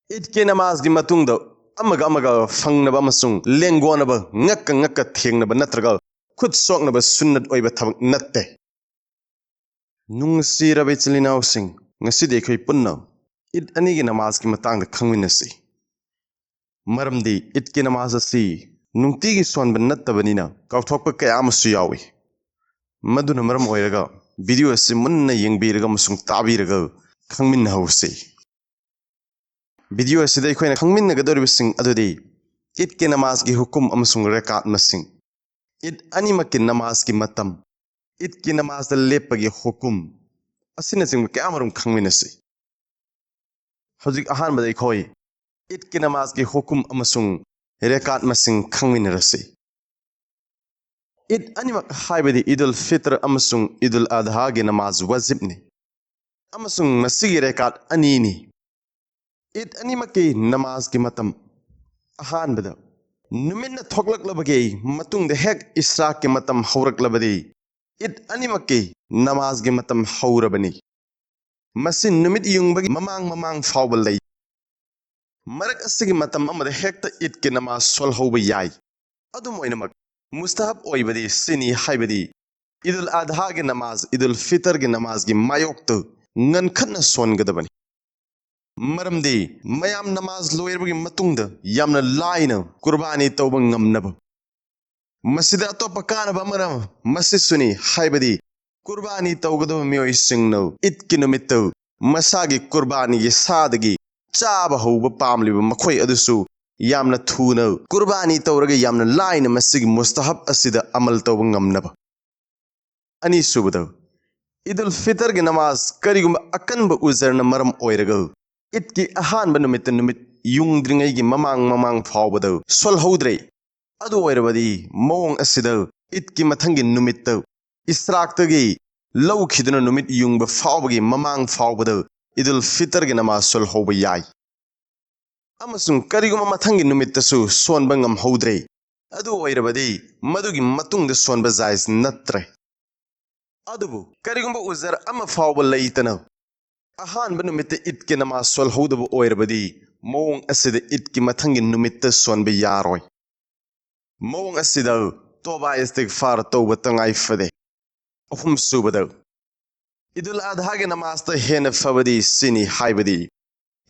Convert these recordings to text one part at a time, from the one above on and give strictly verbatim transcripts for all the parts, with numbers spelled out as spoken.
ꯏꯗꯀꯤ ꯅꯃꯥꯖꯒꯤ ꯃꯇꯨꯡꯗ ꯑꯃꯒ ꯑꯃꯒ ꯐꯪꯅꯕ ꯑꯃꯁꯨꯡ ꯂꯦꯡꯒꯣꯟꯅꯕ, ꯉꯛꯀ ꯉꯛꯀ ꯊꯦꯡꯅꯕ ꯅꯠꯇ꯭ꯔꯒ ꯈꯨꯠ ꯁꯣꯛꯅꯕ ꯁꯨꯟꯅꯠ ꯑꯣꯏꯕ ꯊꯕꯛ ꯅꯠꯇꯦ꯫ ꯅꯨꯡꯁꯤꯔꯕ ꯏꯆꯤꯜ ꯏꯅꯥꯎꯁꯤꯡ, ꯉꯁꯤꯗꯤ ꯑꯩꯈꯣꯏ ꯄꯨꯟꯅ ꯏꯗ ꯑꯅꯤꯒꯤ ꯅꯃꯥꯖꯒꯤ ꯃꯇꯥꯡꯗ ꯈꯪꯃꯤꯟꯅꯁꯤ꯫ ꯃꯔꯝꯗꯤ ꯏꯗꯀꯤ ꯅꯃꯥꯖ ꯑꯁꯤ ꯅꯨꯡꯇꯤꯒꯤ ꯁꯣꯟꯕ ꯅꯠꯇꯕꯅꯤꯅ ꯀꯥꯎꯊꯣꯛꯄ ꯀꯌꯥ ꯑꯃꯁꯨ ꯌꯥꯎꯏ꯫ ꯃꯗꯨꯅ ꯃꯔꯝ ꯑꯣꯏꯔꯒ ꯚꯤꯗꯤꯑꯣ ꯑꯁꯤ ꯃꯨꯟꯅ ꯌꯦꯡꯕꯤꯔꯒ ꯑꯃꯁꯨꯡ ꯇꯥꯕꯤꯔꯒ ꯈꯪꯃꯤꯟꯅꯍꯧꯁꯤ꯫ ꯚꯤꯗꯤꯑꯣ ꯑꯁꯤꯗ ꯑꯩꯈꯣꯏꯅ ꯈꯪꯃꯤꯟꯅꯒꯗꯧꯔꯤꯕꯁꯤꯡ ꯑꯗꯨꯗꯤ ꯏꯗꯀꯤ ꯅꯃꯥꯖꯒꯤ ꯍꯨꯀꯨꯝ ꯑꯃꯁꯨꯡ ꯔꯦꯀꯥꯠ ꯃꯁꯤꯡ, ꯏꯗ ꯑꯅꯤꯃꯛꯀꯤ ꯅꯃꯥꯖꯒꯤ ꯃꯇꯝ, ꯏꯗꯀꯤ ꯅꯃꯥꯖꯗ ꯂꯦꯞꯄꯒꯤ ꯍꯨꯀꯨꯝ ꯑꯁꯤꯅꯆꯤꯡꯕ ꯀꯌꯥ ꯑꯃꯔꯣꯝ ꯈꯪꯃꯤꯟꯅꯁꯤ꯫ ꯍꯧꯖꯤꯛ ꯑꯍꯥꯟꯕꯗ ꯑꯩꯈꯣꯏ ꯏꯗꯀꯤ ꯅꯃꯥꯖꯒꯤ ꯍꯨꯀꯨꯝ ꯑꯃꯁꯨꯡ ꯔꯦꯀꯥꯠ ꯃꯁꯤꯡ ꯈꯪꯃꯤꯟꯅꯔꯁꯤ꯫ ꯏꯗ ꯑꯅꯤꯃꯛ ꯍꯥꯏꯕꯗꯤ ꯏꯗꯨꯜ ꯐꯤꯇꯔ ꯑꯃꯁꯨꯡ ꯏꯗꯨꯜ ꯑꯗꯍꯥꯒꯤ ꯅꯃꯥꯖ ꯋꯥꯖꯤꯕꯅꯤ ꯑꯃꯁꯨꯡ ꯃꯁꯤꯒꯤ ꯔꯦꯀꯥꯠ ꯑꯅꯤꯅꯤ꯫ ꯏꯗ ꯑꯅꯤꯃꯛꯀꯤ ꯅꯃꯥꯖꯒꯤ ꯃꯇꯝ꯫ ꯑꯍꯥꯟꯕꯗ, ꯅꯨꯃꯤꯠꯅ ꯊꯣꯛꯂꯛꯂꯕꯒꯤ ꯃꯇꯨꯡꯗ ꯍꯦꯛ ꯏꯁ꯭ꯔꯥꯛꯀꯤ ꯃꯇꯝ ꯍꯧꯔꯛꯂꯕꯗꯤ ꯏꯗ ꯑꯅꯤꯃꯛꯀꯤ ꯅꯃꯥꯖꯒꯤ ꯃꯇꯝ ꯍꯧꯔꯕꯅꯤ꯫ ꯃꯁꯤ ꯅꯨꯃꯤꯠ ꯌꯨꯡꯕꯒꯤ ꯃꯃꯥꯡ ꯃꯃꯥꯡ ꯐꯥꯎꯕ ꯂꯩ꯫ ꯃꯔꯛ ꯑꯁꯤꯒꯤ ꯃꯇꯝ ꯑꯃꯗ ꯍꯦꯛꯇ ꯏꯗꯀꯤ ꯅꯃꯥꯖ ꯁꯣꯜꯍꯧꯕ ꯌꯥꯏ꯫ ꯑꯗꯨꯝ ꯑꯣꯏꯅꯃꯛ, ꯃꯨꯁꯇꯍꯕ ꯑꯣꯏꯕꯗꯤ ꯁꯤꯅꯤ, ꯍꯥꯏꯕꯗꯤ ꯏꯗꯨꯜ ꯑꯗꯍꯥꯒꯤ ꯅꯃꯥꯖ, ꯏꯗꯨꯜ ꯐꯤꯇꯔꯒꯤ ꯅꯃꯥꯖꯒꯤ ꯃꯥꯌꯣꯛꯇ ꯉꯟꯈꯠꯅ ꯁꯣꯟꯒꯗꯕꯅꯤ꯫ ꯃꯔꯝꯗꯤ ꯃꯌꯥꯝ ꯅꯃꯥꯖ ꯂꯣꯏꯔꯕꯒꯤ ꯃꯇꯨꯡꯗ ꯌꯥꯝꯅ ꯂꯥꯏꯅ ꯀꯨꯔꯕꯥꯅꯤ ꯇꯧꯕ ꯉꯝꯅꯕ꯫ ꯃꯁꯤꯗ ꯑꯇꯣꯞꯄ ꯀꯥꯟꯅꯕ ꯑꯃꯅ ꯃꯁꯤꯁꯨꯅꯤ, ꯍꯥꯏꯕꯗꯤ ꯀꯨꯔꯕꯥꯅꯤ ꯇꯧꯒꯗꯕ ꯃꯤꯑꯣꯏꯁꯤꯡꯅ ꯏꯗꯀꯤ ꯅꯨꯃꯤꯠꯇ ꯃꯁꯥꯒꯤ ꯀꯨꯔꯕꯥꯅꯤꯒꯤ ꯁꯥꯗꯒꯤ ꯆꯥꯕ ꯍꯧꯕ ꯄꯥꯝꯂꯤꯕ ꯃꯈꯣꯏ ꯑꯗꯨꯁꯨ ꯌꯥꯝꯅ ꯊꯨꯅ ꯀꯨꯔꯕꯥꯅꯤ ꯇꯧꯔꯒ ꯌꯥꯝꯅ ꯂꯥꯏꯅ ꯃꯁꯤꯒꯤ ꯃꯨꯁꯇꯍꯕ ꯑꯁꯤꯗ ꯑꯃꯜ ꯇꯧꯕ ꯉꯝꯅꯕ꯫ ꯑꯅꯤꯁꯨꯕꯗ, ꯏꯗꯨꯜ ꯐꯤꯇꯔꯒꯤ ꯅꯃꯥꯖ ꯀꯔꯤꯒꯨꯝꯕ ꯑꯀꯟꯕ ꯎꯖꯔꯅ ꯃꯔꯝ ꯑꯣꯏꯔꯒ ꯏꯗꯀꯤ ꯑꯍꯥꯟꯕ ꯅꯨꯃꯤꯠꯇ ꯅꯨꯃꯤꯠ ꯌꯨꯡꯗ꯭ꯔꯤꯉꯩꯒꯤ ꯃꯃꯥꯡ ꯃꯃꯥꯡ ꯐꯥꯎꯕꯗ ꯁꯣꯜꯍꯧꯗ꯭ꯔꯦ꯫ ꯑꯗꯨ ꯑꯣꯏꯔꯕꯗꯤ ꯃꯑꯣꯡ ꯑꯁꯤꯗ ꯏꯗꯀꯤ ꯃꯊꯪꯒꯤ ꯅꯨꯃꯤꯠꯇ ꯏꯁ꯭ꯔꯥꯛꯇꯒꯤ ꯂꯧꯈꯤꯗꯨꯅ ꯅꯨꯃꯤꯠ ꯌꯨꯡꯕ ꯐꯥꯎꯕꯒꯤ ꯃꯃꯥꯡ ꯐꯥꯎꯕꯗ ꯏꯗꯨꯜ ꯐꯤꯇꯔꯒꯤ ꯅꯃꯥꯖ ꯁꯣꯜꯍꯧꯕ ꯌꯥꯏ꯫ ꯑꯃꯁꯨꯡ ꯀꯔꯤꯒꯨꯝꯕ ꯃꯊꯪꯒꯤ ꯅꯨꯃꯤꯠꯇꯁꯨ ꯁꯣꯟꯕ ꯉꯝꯍꯧꯗ꯭ꯔꯦ, ꯑꯗꯨ ꯑꯣꯏꯔꯕꯗꯤ ꯃꯗꯨꯒꯤ ꯃꯇꯨꯡꯗ ꯁꯣꯟꯕ ꯖꯥꯏꯖ ꯅꯠꯇ꯭ꯔꯦ꯫ ꯑꯗꯨꯕꯨ ꯀꯔꯤꯒꯨꯝꯕ ꯎꯖꯔ ꯑꯃ ꯐꯥꯎꯕ ꯂꯩꯇꯅ ꯑꯍꯥꯟꯕ ꯅꯨꯃꯤꯠꯇ ꯏꯗꯀꯤ ꯅꯃꯥꯖ ꯁꯣꯜꯍꯧꯗꯕ ꯑꯣꯏꯔꯕꯗꯤ ꯃꯑꯣꯡ ꯑꯁꯤꯗ ꯏꯗꯀꯤ ꯃꯊꯪꯒꯤ ꯅꯨꯃꯤꯠꯇ ꯁꯣꯟꯕ ꯌꯥꯔꯣꯏ꯫ ꯃꯑꯣꯡ ꯑꯁꯤꯗ ꯇꯣꯕꯥ ꯏꯁꯇꯤꯒꯐꯥꯔ ꯇꯧꯕ ꯇꯉꯥꯏ ꯐꯗꯦ꯫ ꯑꯍꯨꯝꯁꯨꯕꯗ, ꯏꯗꯨꯜ ꯑꯗꯍꯥꯒꯤ ꯅꯃꯥꯖꯇ ꯍꯦꯟꯅ ꯐꯕꯗꯤ ꯁꯤꯅꯤ, ꯍꯥꯏꯕꯗꯤ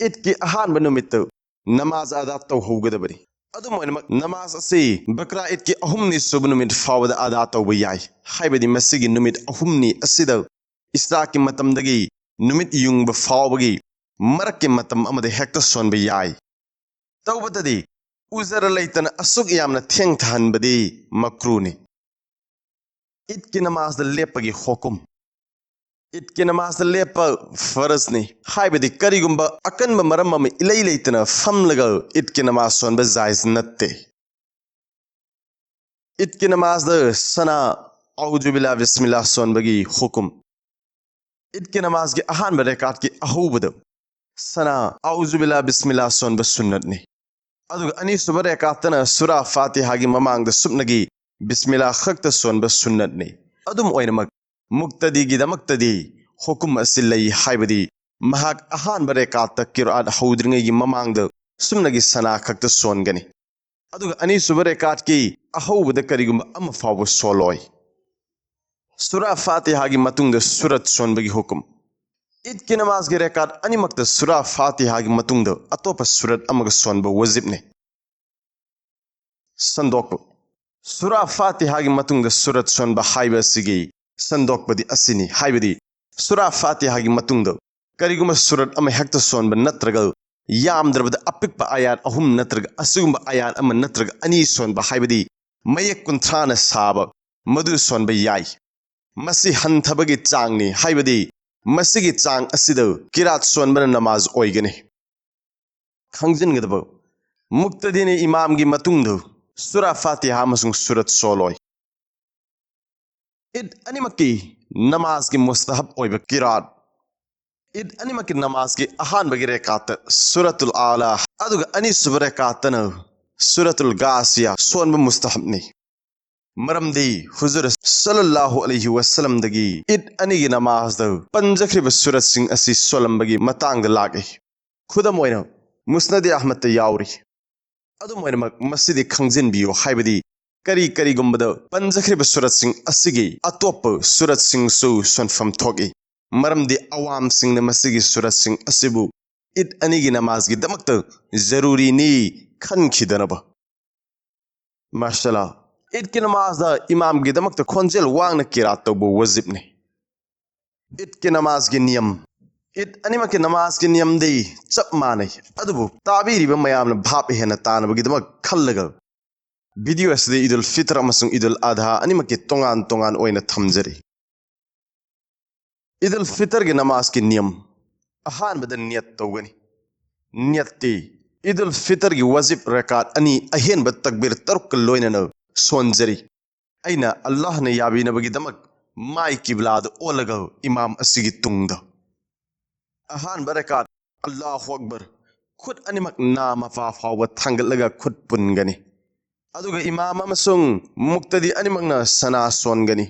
ꯏꯗꯀꯤ ꯑꯍꯥꯟꯕ ꯅꯨꯃꯤꯠꯇ ꯅꯃꯥꯖ ꯑꯗꯥ ꯇꯧꯍꯧꯒꯗꯕꯅꯤ꯫ ꯑꯗꯨꯝ ꯑꯣꯏꯅꯃꯛ, ꯅꯃꯥꯖ ꯑꯁꯤ ꯕꯀ꯭ꯔꯥ ꯏꯗꯀꯤ ꯑꯍꯨꯝꯅꯤ ꯁꯨꯕ ꯅꯨꯃꯤꯠ ꯐꯥꯎꯕꯗ ꯑꯗꯥ ꯇꯧꯕ ꯌꯥꯏ, ꯍꯥꯏꯕꯗꯤ ꯃꯁꯤꯒꯤ ꯅꯨꯃꯤꯠ ꯑꯍꯨꯝꯅꯤ ꯑꯁꯤꯗ ꯏꯁ꯭ꯔꯥꯛꯀꯤ ꯃꯇꯝꯗꯒꯤ ꯅꯨꯃꯤꯠ ꯌꯨꯡꯕ ꯐꯥꯎꯕꯒꯤ ꯃꯔꯛꯀꯤ ꯃꯇꯝ ꯑꯃꯗ ꯍꯦꯛꯇ ꯁꯣꯟꯕ ꯌꯥꯏ꯫ ꯇꯧꯕꯇꯗꯤ ꯎꯖꯔ ꯂꯩꯇꯅ ꯑꯁꯨꯛ ꯌꯥꯝꯅ ꯊꯦꯡꯊꯍꯟꯕꯗꯤ ꯃꯀ꯭ꯔꯨꯅꯤ꯫ ꯏꯗꯀꯤ ꯅꯃꯥꯖꯗ ꯂꯦꯞꯄꯒꯤ ꯍꯨꯀꯨꯝ꯫ ꯏꯗꯀꯤ ꯅꯃꯥꯖꯗ ꯂꯦꯞꯄ ꯐꯔꯖꯅꯤ, ꯍꯥꯏꯕꯗꯤ ꯀꯔꯤꯒꯨꯝꯕ ꯑꯀꯟꯕ ꯃꯔꯝ ꯑꯃ ꯏꯂꯩ ꯂꯩꯇꯅ ꯐꯝꯂꯒ ꯏꯗꯀꯤ ꯅꯃꯥꯖ ꯁꯣꯟꯕ ꯖꯥꯏꯖ ꯅꯠꯇꯦ꯫ ꯏꯗꯀꯤ ꯅꯃꯥꯖꯗ ꯁꯅꯥ ꯑꯎꯖꯨ ꯕꯤꯜꯂꯥ ꯕꯤꯁꯃꯤꯜꯂꯥ ꯁꯣꯟꯕꯒꯤ ꯍꯨꯀꯨꯝ꯫ ꯏꯗꯀꯤ ꯅꯃꯥꯖꯒꯤ ꯑꯍꯥꯟꯕ ꯔꯦꯀꯥꯠꯀꯤ ꯑꯍꯧꯕꯗ ꯁꯅꯥ ꯑꯎꯖꯨ ꯕꯤꯜꯂꯥ ꯕꯤꯁꯃꯤꯜꯂꯥ ꯁꯣꯟꯕ ꯁꯨꯟꯅꯠꯅꯤ꯫ ꯑꯗꯨꯒ ꯑꯅꯤꯁꯨꯕ ꯔꯦꯀꯥꯠꯇꯅ ꯁꯨꯔꯥ ꯐꯥꯇꯤꯍꯥꯒꯤ ꯃꯃꯥꯡꯗ ꯁꯨꯞꯅꯒꯤ ꯕꯤꯁꯃꯤꯜꯂꯥ ꯈꯛꯇ ꯁꯣꯟꯕ ꯁꯨꯟꯅꯠꯅꯤ꯫ ꯑꯗꯨꯝ ꯑꯣꯏꯅꯃꯛ, ꯃꯨꯛꯇꯗꯤꯒꯤꯗꯃꯛꯇꯗꯤ ꯍꯨꯀꯨꯝ ꯑꯁꯤ ꯂꯩ, ꯍꯥꯏꯕꯗꯤ ꯃꯍꯥꯛ ꯑꯍꯥꯟꯕ ꯔꯦꯀꯥꯠꯇ ꯀꯤꯔꯥꯠ ꯍꯧꯗ꯭ꯔꯤꯉꯩꯒꯤ ꯃꯃꯥꯡꯗ ꯁꯨꯞꯅꯒꯤ ꯁꯅꯥ ꯈꯛꯇ ꯁꯣꯟꯒꯅꯤ꯫ ꯑꯗꯨꯒ ꯑꯅꯤꯁꯨꯕ ꯔꯦꯀꯥꯠꯀꯤ ꯑꯍꯧꯕꯗ ꯀꯔꯤꯒꯨꯝꯕ ꯑꯃ ꯐꯥꯎꯕ ꯁꯣꯜꯂꯣꯏ꯫ ꯁꯨꯔꯥ ꯐꯥꯇꯤꯍꯥꯒꯤ ꯃꯇꯨꯡꯗ ꯁꯨꯔꯠ ꯁꯣꯟꯕꯒꯤ ꯍꯨꯀꯨꯝ꯫ ꯏꯗꯀꯤ ꯅꯃꯥꯖꯒꯤ ꯔꯦꯀꯥꯠ ꯑꯅꯤꯃꯛꯇ ꯁꯨꯔꯥ ꯐꯥꯇꯤꯍꯥꯒꯤ ꯃꯇꯨꯡꯗ ꯑꯇꯣꯞꯄ ꯁꯨꯔꯠ ꯑꯃꯒ ꯁꯣꯟꯕ ꯋꯥꯖꯤꯕꯅꯤ꯫ ꯁꯟꯗꯣꯛꯄ꯫ ꯁꯨꯔꯥ ꯐꯥꯇꯤꯍꯥꯒꯤ ꯃꯇꯨꯡꯗ ꯁꯨꯔꯠ ꯁꯣꯟꯕ ꯍꯥꯏꯕ ꯑꯁꯤꯒꯤ ꯁꯟꯗꯣꯛꯄꯗꯤ ꯑꯁꯤꯅꯤ, ꯍꯥꯏꯕꯗꯤ ꯁꯨꯔꯥ ꯐꯥꯇꯤꯍꯥꯒꯤ ꯃꯇꯨꯡꯗ ꯀꯔꯤꯒꯨꯝꯕ ꯁꯨꯔꯠ ꯑꯃ ꯍꯦꯛꯇ ꯁꯣꯟꯕ ꯅꯠꯇ꯭ꯔꯒ ꯌꯥꯝꯗ꯭ꯔꯕꯗ ꯑꯄꯤꯛꯄ ꯑꯥꯌꯥꯠ ꯑꯍꯨꯝ ꯅꯠꯇ꯭ꯔꯒ ꯑꯁꯤꯒꯨꯝꯕ ꯑꯥꯌꯥꯠ ꯑꯃ ꯅꯠꯇ꯭ꯔꯒ ꯑꯅꯤ ꯁꯣꯟꯕ, ꯍꯥꯏꯕꯗꯤ ꯃꯌꯦꯛ ꯀꯨꯟꯊ꯭ꯔꯥꯅ ꯁꯥꯕ, ꯃꯗꯨ ꯁꯣꯟꯕ ꯌꯥꯏ꯫ ꯃꯁꯤ ꯍꯟꯊꯕꯒꯤ ꯆꯥꯡꯅꯤ, ꯍꯥꯏꯕꯗꯤ ꯃꯁꯤꯒꯤ ꯆꯥꯡ ꯑꯁꯤꯗ ꯀꯤꯔꯥꯠ ꯁꯣꯟꯕꯅ ꯅꯃꯥꯖ ꯑꯣꯏꯒꯅꯤ꯫ ꯈꯪꯖꯤꯟꯒꯗꯕ, ꯃꯨꯛꯇꯗꯤꯅ ꯏꯃꯥꯝꯒꯤ ꯃꯇꯨꯡꯗ ꯁꯨꯔꯥ ꯐꯥꯇꯤꯍꯥ ꯑꯃꯁꯨꯡ ꯁꯨꯔꯠ ꯁꯣꯜꯂꯣꯏ꯫ ꯏꯗ ꯑꯅꯤꯃꯛꯀꯤ ꯅꯃꯥꯖꯒꯤ ꯃꯨꯁꯇꯍꯕ ꯑꯣꯏꯕ ꯀꯤꯔꯥꯠ꯫ ꯏꯗ ꯑꯅꯤꯃꯛꯀꯤ ꯅꯃꯥꯖꯒꯤ ꯑꯍꯥꯟꯕꯒꯤ ꯔꯦꯀꯥꯠꯇ ꯁꯨꯔꯥꯇꯨꯜ ꯑꯥꯂꯥ, ꯑꯗꯨꯒ ꯑꯅꯤꯁꯨꯕ ꯔꯦꯀꯥꯠꯇꯅ ꯁꯨꯔꯥꯇꯨꯜ ꯒꯥꯁꯤꯌꯥ ꯁꯣꯟꯕ ꯃꯨꯁꯇꯍꯕꯅꯤ꯫ ꯃꯔꯝꯗꯤ ꯍꯨꯖꯨꯔ ꯁꯜꯂꯜꯂꯥꯍꯨ ꯑꯂꯩꯍꯤ ꯋꯁꯜꯂꯝꯗꯒꯤ ꯏꯗ ꯑꯅꯤꯒꯤ ꯅꯃꯥꯖꯗ ꯄꯟꯖꯈ꯭ꯔꯤꯕ ꯁꯨꯔꯠꯁꯤꯡ ꯑꯁꯤ ꯁꯣꯜꯂꯝꯕꯒꯤ ꯃꯇꯥꯡꯗ ꯂꯥꯛꯏ꯫ ꯈꯨꯗꯝ ꯑꯣꯏꯅ, ꯃꯨꯁꯅꯗꯤ ꯑꯍꯃꯗꯇ ꯌꯥꯎꯔꯤ꯫ ꯑꯗꯨꯝ ꯑꯣꯏꯅꯃꯛ, ꯃꯁꯤꯗꯤ ꯈꯪꯖꯤꯟꯕꯤꯌꯨ, ꯍꯥꯏꯕꯗꯤ ꯀꯔꯤ ꯀꯔꯤꯒꯨꯝꯕꯗ ꯄꯟꯖꯈ꯭ꯔꯤꯕ ꯁꯨꯔꯠꯁꯤꯡ ꯑꯁꯤꯒꯤ ꯑꯇꯣꯞꯄ ꯁꯨꯔꯠꯁꯤꯡꯁꯨ ꯁꯣꯟꯐꯝ ꯊꯣꯛꯏ, ꯃꯔꯝꯗꯤ ꯑꯋꯥꯝꯁꯤꯡꯅ ꯃꯁꯤꯒꯤ ꯁꯨꯔꯠꯁꯤꯡ ꯑꯁꯤꯕꯨ ꯏꯗ ꯑꯅꯤꯒꯤ ꯅꯃꯥꯖꯒꯤꯗꯃꯛꯇ ꯖꯔꯨꯔꯤꯅꯤ ꯈꯟꯈꯤꯗꯅꯕ꯫ ꯃꯥꯔꯁꯂꯥ, ꯏꯗꯀꯤ ꯅꯃꯥꯖꯗ ꯏꯃꯥꯝꯒꯤꯗꯃꯛꯇ ꯈꯣꯟꯖꯦꯜ ꯋꯥꯡꯅ ꯀꯤꯔꯥꯠ ꯇꯧꯕ ꯋꯥꯖꯤꯕꯅꯤ꯫ ꯏꯗꯀꯤ ꯅꯃꯥꯖꯒꯤ ꯅꯤꯌꯝ꯫ ꯏꯗ ꯑꯅꯤꯃꯛꯀꯤ ꯅꯃꯥꯖꯒꯤ ꯅꯤꯌꯝꯗꯤ ꯆꯞ ꯃꯥꯟꯅꯩ, ꯑꯗꯨꯕꯨ ꯇꯥꯕꯤꯔꯤꯕ ꯃꯌꯥꯝꯅ ꯚꯥꯞ ꯍꯦꯟꯅ ꯇꯥꯅꯕꯒꯤꯗꯃꯛ ꯈꯜꯂꯒ ꯚꯤꯗꯤꯑꯣ ꯑꯁꯤꯗ ꯏꯗꯨꯜ ꯐꯤꯇꯔ ꯑꯃꯁꯨꯡ ꯏꯗꯨꯜ ꯑꯙꯥ ꯑꯅꯤꯃꯛꯀꯤ ꯇꯣꯉꯥꯟ ꯇꯣꯉꯥꯟ ꯑꯣꯏꯅ ꯊꯝꯖꯔꯤ꯫ ꯏꯗꯨꯜ ꯐꯤꯇꯔꯒꯤ ꯅꯃꯥꯖꯀꯤ ꯅꯤꯌꯝ꯫ ꯑꯍꯥꯟꯕꯗ ꯅꯤꯌꯠ ꯇꯧꯒꯅꯤ꯫ ꯅꯤꯌꯠꯇꯤ ꯏꯗꯨꯜ ꯐꯤꯇꯔꯒꯤ ꯋꯥꯖꯤꯕ ꯔꯀꯥꯠ ꯑꯅꯤ ꯑꯍꯦꯟꯕ ꯇꯛꯕꯤꯔ ꯇꯔꯨꯛꯀ ꯂꯣꯏꯅꯅ ꯁꯣꯟꯖꯔꯤ꯫ ꯑꯩꯅ ꯑꯜꯂꯥꯍꯅ ꯌꯥꯕꯤꯅꯕꯒꯤꯗꯃꯛ ꯃꯥꯏ ꯀꯤꯕ꯭ꯂꯥꯗ ꯑꯣꯜꯂꯒ ꯏꯃꯥꯝ ꯑꯁꯤꯒꯤ ꯇꯨꯡꯗ꯫ ꯑꯍꯥꯟꯕ ꯔꯀꯥꯠ, ꯑꯜꯂꯥꯍꯨ ꯑꯛꯕꯔ, ꯈꯨꯠ ꯑꯅꯤꯃꯛ ꯅꯥ ꯃꯄꯥ ꯐꯥꯎꯕ ꯊꯥꯡꯒꯠꯂꯒ ꯈꯨꯠ ꯄꯨꯟꯒꯅꯤ꯫ ꯑꯗꯨꯒ ꯏꯃꯥꯝ ꯑꯃꯁꯨꯡ ꯃꯨꯛꯇꯗꯤ ꯑꯅꯤꯃꯛꯅ ꯁꯅꯥ ꯁꯣꯟꯒꯅꯤ꯫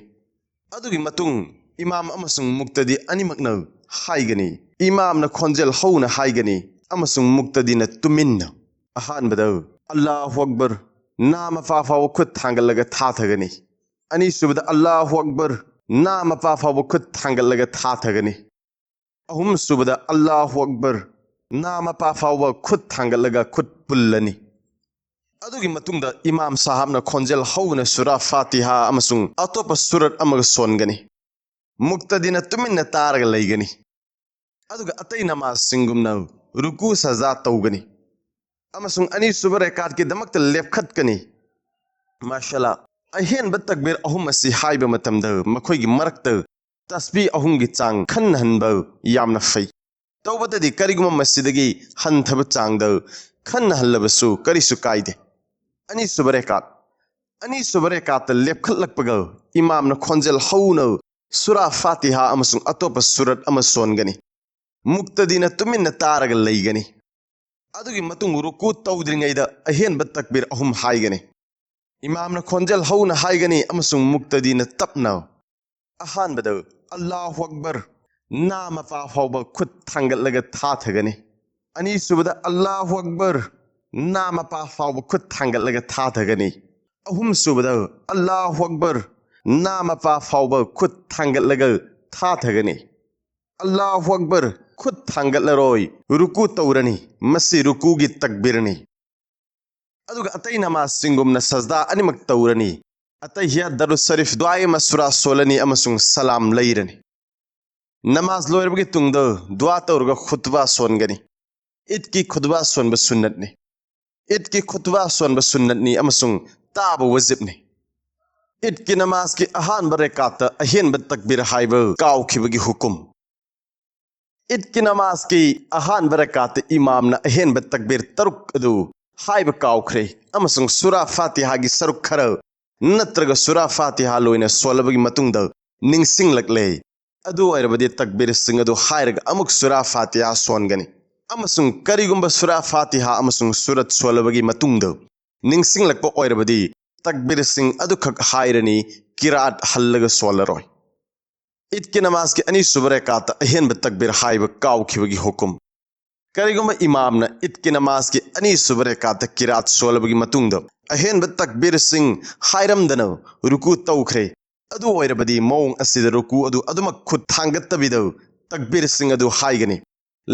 ꯑꯗꯨꯒꯤ ꯃꯇꯨꯡ ꯏꯃꯥꯝ ꯑꯃꯁꯨꯡ ꯃꯨꯛꯇꯗꯤ ꯑꯅꯤꯃꯛꯅ ꯍꯥꯏꯒꯅꯤ꯫ ꯏꯃꯥꯝꯅ ꯈꯣꯟꯖꯦꯜ ꯍꯧꯅ ꯍꯥꯏꯒꯅꯤ ꯑꯃꯁꯨꯡ ꯃꯨꯛꯇꯗꯤꯅ ꯇꯨꯃꯤꯟꯅ꯫ ꯑꯍꯥꯟꯕꯗ, "ꯑꯜꯂꯥꯍꯨ ꯑꯛꯕꯔ", ꯅꯥ ꯃꯄꯥ ꯐꯥꯎꯕ ꯈꯨꯠ ꯊꯥꯡꯒꯠꯂꯒ ꯊꯥꯊꯒꯅꯤ꯫ ꯑꯅꯤꯁꯨꯕꯗ, "ꯑꯜꯂꯥꯍꯨ ꯑꯛꯕꯔ", ꯅꯥ ꯃꯄꯥ ꯐꯥꯎꯕ ꯈꯨꯠ ꯊꯥꯡꯒꯠꯂꯒ ꯊꯥꯊꯒꯅꯤ꯫ ꯑꯍꯨꯝꯁꯨꯕꯗ, "ꯑꯜꯂꯥꯍꯨ ꯑꯛꯕꯔ", ꯅꯥ ꯃꯄꯥ ꯐꯥꯎꯕ ꯈꯨꯠ ꯊꯥꯡꯒꯠꯂꯒ ꯈꯨꯠ ꯄꯨꯜꯂꯅꯤ꯫ ꯑꯗꯨꯒꯤ ꯃꯇꯨꯡꯗ ꯏꯃꯥꯝ ꯁꯥꯍꯥꯕꯅ ꯈꯣꯟꯖꯦꯜ ꯍꯧꯅ ꯁꯨꯔꯥ ꯐꯥꯇꯤꯍꯥ ꯑꯃꯁꯨꯡ ꯑꯇꯣꯞꯄ ꯁꯨꯔꯠ ꯑꯃꯒ ꯁꯣꯟꯒꯅꯤ꯫ ꯃꯨꯛꯇꯗꯤꯅ ꯇꯨꯃꯤꯟꯅ ꯇꯥꯔꯒ ꯂꯩꯒꯅꯤ꯫ ꯑꯗꯨꯒ ꯑꯇꯩ ꯅꯃꯥꯖꯁꯤꯡꯒꯨꯝꯅ ꯔꯨꯀꯨ ꯁꯖꯥ ꯇꯧꯒꯅꯤ ꯑꯃꯁꯨꯡ ꯑꯅꯤꯁꯨꯕ ꯔꯦꯀꯥꯠꯀꯤꯗꯃꯛꯇ ꯂꯦꯞꯈꯠꯀꯅꯤ꯫ ꯃꯥꯔꯁꯂꯥ, ꯑꯍꯦꯟꯕ ꯇꯛꯕꯤꯔ ꯑꯍꯨꯝ ꯑꯁꯤ ꯍꯥꯏꯕ ꯃꯇꯝꯗ ꯃꯈꯣꯏꯒꯤ ꯃꯔꯛꯇ ꯇꯁꯕꯤ ꯑꯍꯨꯝꯒꯤ ꯆꯥꯡ ꯈꯟꯅꯍꯟꯕ ꯌꯥꯝꯅ ꯐꯩ꯫ ꯇꯧꯕꯇꯗꯤ ꯀꯔꯤꯒꯨꯝꯕ ꯃꯁꯤꯗꯒꯤ ꯍꯟꯊꯕ ꯆꯥꯡꯗ ꯈꯟꯅꯍꯜꯂꯕꯁꯨ ꯀꯔꯤꯁꯨ ꯀꯥꯏꯗꯦ꯫ ꯑꯅꯤꯁꯨꯕ ꯔꯦꯀꯥꯠ꯫ ꯑꯅꯤꯁꯨꯕ ꯔꯦꯀꯥꯠꯇ ꯂꯦꯞꯈꯠꯂꯛꯄꯒ ꯏꯃꯥꯝꯅ ꯈꯣꯟꯖꯦꯜ ꯍꯧꯅ ꯁꯨꯔꯥ ꯐꯥꯇꯤꯍꯥ ꯑꯃꯁꯨꯡ ꯑꯇꯣꯞꯄ ꯁꯨꯔꯠ ꯑꯃ ꯁꯣꯟꯒꯅꯤ꯫ ꯃꯨꯛꯇꯗꯤꯅ ꯇꯨꯃꯤꯟꯅ ꯇꯥꯔꯒ ꯂꯩꯒꯅꯤ꯫ ꯑꯗꯨꯒꯤ ꯃꯇꯨꯡ ꯔꯨꯀꯨ ꯇꯧꯗ꯭ꯔꯤꯉꯩꯗ ꯑꯍꯦꯟꯕ ꯇꯛꯕꯤꯔ ꯑꯍꯨꯝ ꯍꯥꯏꯒꯅꯤ꯫ ꯏꯃꯥꯝꯅ ꯈꯣꯟꯖꯦꯜ ꯍꯧꯅ ꯍꯥꯏꯒꯅꯤ ꯑꯃꯁꯨꯡ ꯃꯨꯛꯇꯗꯤꯅ ꯇꯞꯅ꯫ ꯑꯍꯥꯟꯕꯗ, "ꯑꯜꯂꯥꯍꯨ ꯑꯛꯕꯔ", ꯅꯥ ꯃꯄꯥ ꯐꯥꯎꯕ ꯈꯨꯠ ꯊꯥꯡꯒꯠꯂꯒ ꯊꯥꯊꯒꯅꯤ꯫ ꯑꯅꯤꯁꯨꯕꯗ ꯑꯜꯂꯥꯍꯨ ꯑꯛꯕꯔ, ꯅꯥ ꯃꯄꯥ ꯐꯥꯎꯕ ꯈꯨꯠ ꯊꯥꯡꯒꯠꯂꯒ ꯊꯥꯊꯒꯅꯤ꯫ ꯑꯍꯨꯝꯁꯨꯕꯗ ꯑꯜꯂꯥꯍꯨ ꯑꯛꯕꯔ, ꯅꯥ ꯃꯄꯥ ꯐꯥꯎꯕ ꯈꯨꯠ ꯊꯥꯡꯒꯠꯂꯒ ꯊꯥꯊꯒꯅꯤ꯫ ꯑꯜꯂꯥꯍꯨ ꯑꯛꯕꯔ, ꯈꯨꯠ ꯊꯥꯡꯒꯠꯂꯔꯣꯏ, ꯔꯨꯀꯨ ꯇꯧꯔꯅꯤ꯫ ꯃꯁꯤ ꯔꯨꯀꯨꯒꯤ ꯇꯛꯕꯤꯔꯅꯤ꯫ ꯑꯗꯨꯒ ꯑꯇꯩ ꯅꯃꯥꯖꯁꯤꯡꯒꯨꯝꯅ ꯁꯖꯗꯥ ꯑꯅꯤꯃꯛ ꯇꯧꯔꯅꯤ꯫ ꯑꯇꯍꯤꯌꯥꯠ, ꯗꯔꯨ ꯁꯔꯤꯐ, ꯗꯨꯑꯥ ꯃꯁꯨꯔꯥ ꯁꯣꯜꯂꯅꯤ ꯑꯃꯁꯨꯡ ꯁꯂꯥꯝ ꯂꯩꯔꯅꯤ꯫ ꯅꯃꯥꯖ ꯂꯣꯏꯔꯕꯒꯤ ꯇꯨꯡꯗ ꯗꯨꯑꯥ ꯇꯧꯔꯒ ꯈꯨꯠꯕꯥ ꯁꯣꯟꯒꯅꯤ꯫ ꯏꯗꯀꯤ ꯈꯨꯠꯕꯥ ꯁꯣꯟꯕ ꯁꯨꯟꯅꯠꯅꯤ꯫ ꯏꯗꯀꯤ ꯈꯨꯠꯕꯥ ꯁꯣꯟꯕ ꯁꯨꯟꯅꯠꯅꯤ ꯑꯃꯁꯨꯡ ꯇꯥꯕ ꯋꯥꯖꯤꯕꯅꯤ꯫ ꯏꯗꯀꯤ ꯅꯃꯥꯖꯀꯤ ꯑꯍꯥꯟꯕ ꯔꯦꯀꯥꯠꯇ ꯑꯍꯦꯟꯕ ꯇꯛꯕꯤꯔ ꯍꯥꯏꯕ ꯀꯥꯎꯈꯤꯕꯒꯤ ꯍꯨꯀꯨꯝ꯫ ꯏꯗꯀꯤ ꯅꯃꯥꯖꯀꯤ ꯑꯍꯥꯟꯕ ꯔꯦꯀꯥꯠꯇ ꯏꯃꯥꯝꯅ ꯑꯍꯦꯟꯕ ꯇꯛꯕꯤꯔ ꯇꯔꯨꯛ ꯑꯗꯨ ꯍꯥꯏꯕ ꯀꯥꯎꯈ꯭ꯔꯦ ꯑꯃꯁꯨꯡ ꯁꯨꯔꯥ ꯐꯥꯇꯤꯍꯥꯒꯤ ꯁꯔꯨꯛ ꯈꯔ ꯅꯠꯇ꯭ꯔꯒ ꯁꯨꯔꯥ ꯐꯥꯇꯤꯍꯥ ꯂꯣꯏꯅ ꯁꯣꯜꯂꯕꯒꯤ ꯃꯇꯨꯡꯗ ꯅꯤꯡꯁꯤꯡꯂꯛꯂꯦ꯫ ꯑꯗꯨ ꯑꯣꯏꯔꯕꯗꯤ ꯇꯛꯕꯤꯔꯁꯤꯡ ꯑꯗꯨ ꯍꯥꯏꯔꯒ ꯑꯃꯨꯛ ꯁꯨꯔꯥ ꯐꯥꯇꯤꯍꯥ ꯁꯣꯟꯒꯅꯤ ꯑꯃꯁꯨꯡ ꯀꯔꯤꯒꯨꯝꯕ ꯁꯨꯔꯥ ꯐꯥꯇꯤꯍꯥ ꯑꯃꯁꯨꯡ ꯁꯨꯔꯠ ꯁꯣꯜꯂꯕꯒꯤ ꯃꯇꯨꯡꯗ ꯅꯤꯡꯁꯤꯡꯂꯛꯄ ꯑꯣꯏꯔꯕꯗꯤ ꯇꯛꯕꯤꯔꯁꯤꯡ ꯑꯗꯨꯈꯛ ꯍꯥꯏꯔꯅꯤ, ꯀꯤꯔꯥꯠ ꯍꯜꯂꯒ ꯁꯣꯜꯂꯔꯣꯏ꯫ ꯏꯗꯀꯤ ꯅꯃꯥꯖꯀꯤ ꯑꯅꯤꯁꯨꯕ ꯔꯦꯀꯥꯠꯇ ꯑꯍꯦꯟꯕ ꯇꯛꯕꯤꯔ ꯍꯥꯏꯕ ꯀꯥꯎꯈꯤꯕꯒꯤ ꯍꯨꯀꯨꯝ꯫ ꯀꯔꯤꯒꯨꯝꯕ ꯏꯃꯥꯝꯅ ꯏꯗꯀꯤ ꯅꯃꯥꯖꯀꯤ ꯑꯅꯤꯁꯨꯕ ꯔꯦꯀꯥꯠꯇ ꯀꯤꯔꯥꯠ ꯁꯣꯜꯂꯕꯒꯤ ꯃꯇꯨꯡꯗ ꯑꯍꯦꯟꯕ ꯇꯛꯕꯤꯔꯁꯤꯡ ꯍꯥꯏꯔꯝꯗꯅ ꯔꯨꯀꯨ ꯇꯧꯈ꯭ꯔꯦ, ꯑꯗꯨ ꯑꯣꯏꯔꯕꯗꯤ ꯃꯑꯣꯡ ꯑꯁꯤꯗ ꯔꯨꯀꯨ ꯑꯗꯨ ꯑꯗꯨꯃꯛ ꯈꯨꯠ ꯊꯥꯡꯒꯠꯇꯕꯤꯗ ꯇꯛꯕꯤꯔꯁꯤꯡ ꯑꯗꯨ ꯍꯥꯏꯒꯅꯤ꯫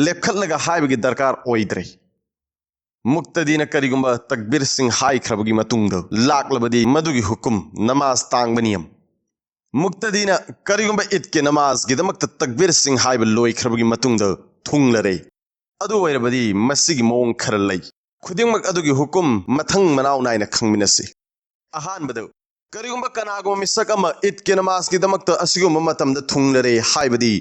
ꯂꯦꯞꯈꯠꯂꯒ ꯍꯥꯏꯕꯒꯤ ꯗꯔꯀꯥꯔ ꯑꯣꯏꯗ꯭ꯔꯦ꯫ ꯃꯨꯛꯇꯗꯤꯅ ꯀꯔꯤꯒꯨꯝꯕ ꯇꯛꯕꯤꯔꯁꯤꯡ ꯍꯥꯏꯈ꯭ꯔꯕꯒꯤ ꯃꯇꯨꯡꯗ ꯂꯥꯛꯂꯕꯗꯤ ꯃꯗꯨꯒꯤ ꯍꯨꯀꯨꯝ, ꯅꯃꯥꯖ ꯇꯥꯡꯕ ꯅꯤꯌꯝ꯫ ꯃꯨꯛꯇꯗꯤꯅ ꯀꯔꯤꯒꯨꯝꯕ ꯏꯗꯀꯤ ꯅꯃꯥꯖꯒꯤꯗꯃꯛꯇ ꯇꯛꯕꯤꯔꯁꯤꯡ ꯍꯥꯏꯕ ꯂꯣꯏꯈ꯭ꯔꯕꯒꯤ ꯃꯇꯨꯡꯗ ꯊꯨꯡꯂꯔꯦ꯫ ꯑꯗꯨ ꯑꯣꯏꯔꯕꯗꯤ ꯃꯁꯤꯒꯤ ꯃꯑꯣꯡ ꯈꯔ ꯂꯩ꯫ ꯈꯨꯗꯤꯡꯃꯛ ꯑꯗꯨꯒꯤ ꯍꯨꯀꯨꯝ ꯃꯊꯪ ꯃꯅꯥꯎ ꯅꯥꯏꯅ ꯈꯪꯃꯤꯟꯅꯁꯤ꯫ ꯑꯍꯥꯟꯕꯗ, ꯀꯔꯤꯒꯨꯝꯕ ꯀꯅꯥꯒꯨꯝꯕ ꯃꯤꯁꯛ ꯑꯃ ꯏꯗꯀꯤ ꯅꯃꯥꯖꯀꯤꯗꯃꯛꯇ ꯑꯁꯤꯒꯨꯝꯕ ꯃꯇꯝꯗ ꯊꯨꯡꯂꯔꯦ ꯍꯥꯏꯕꯗꯤ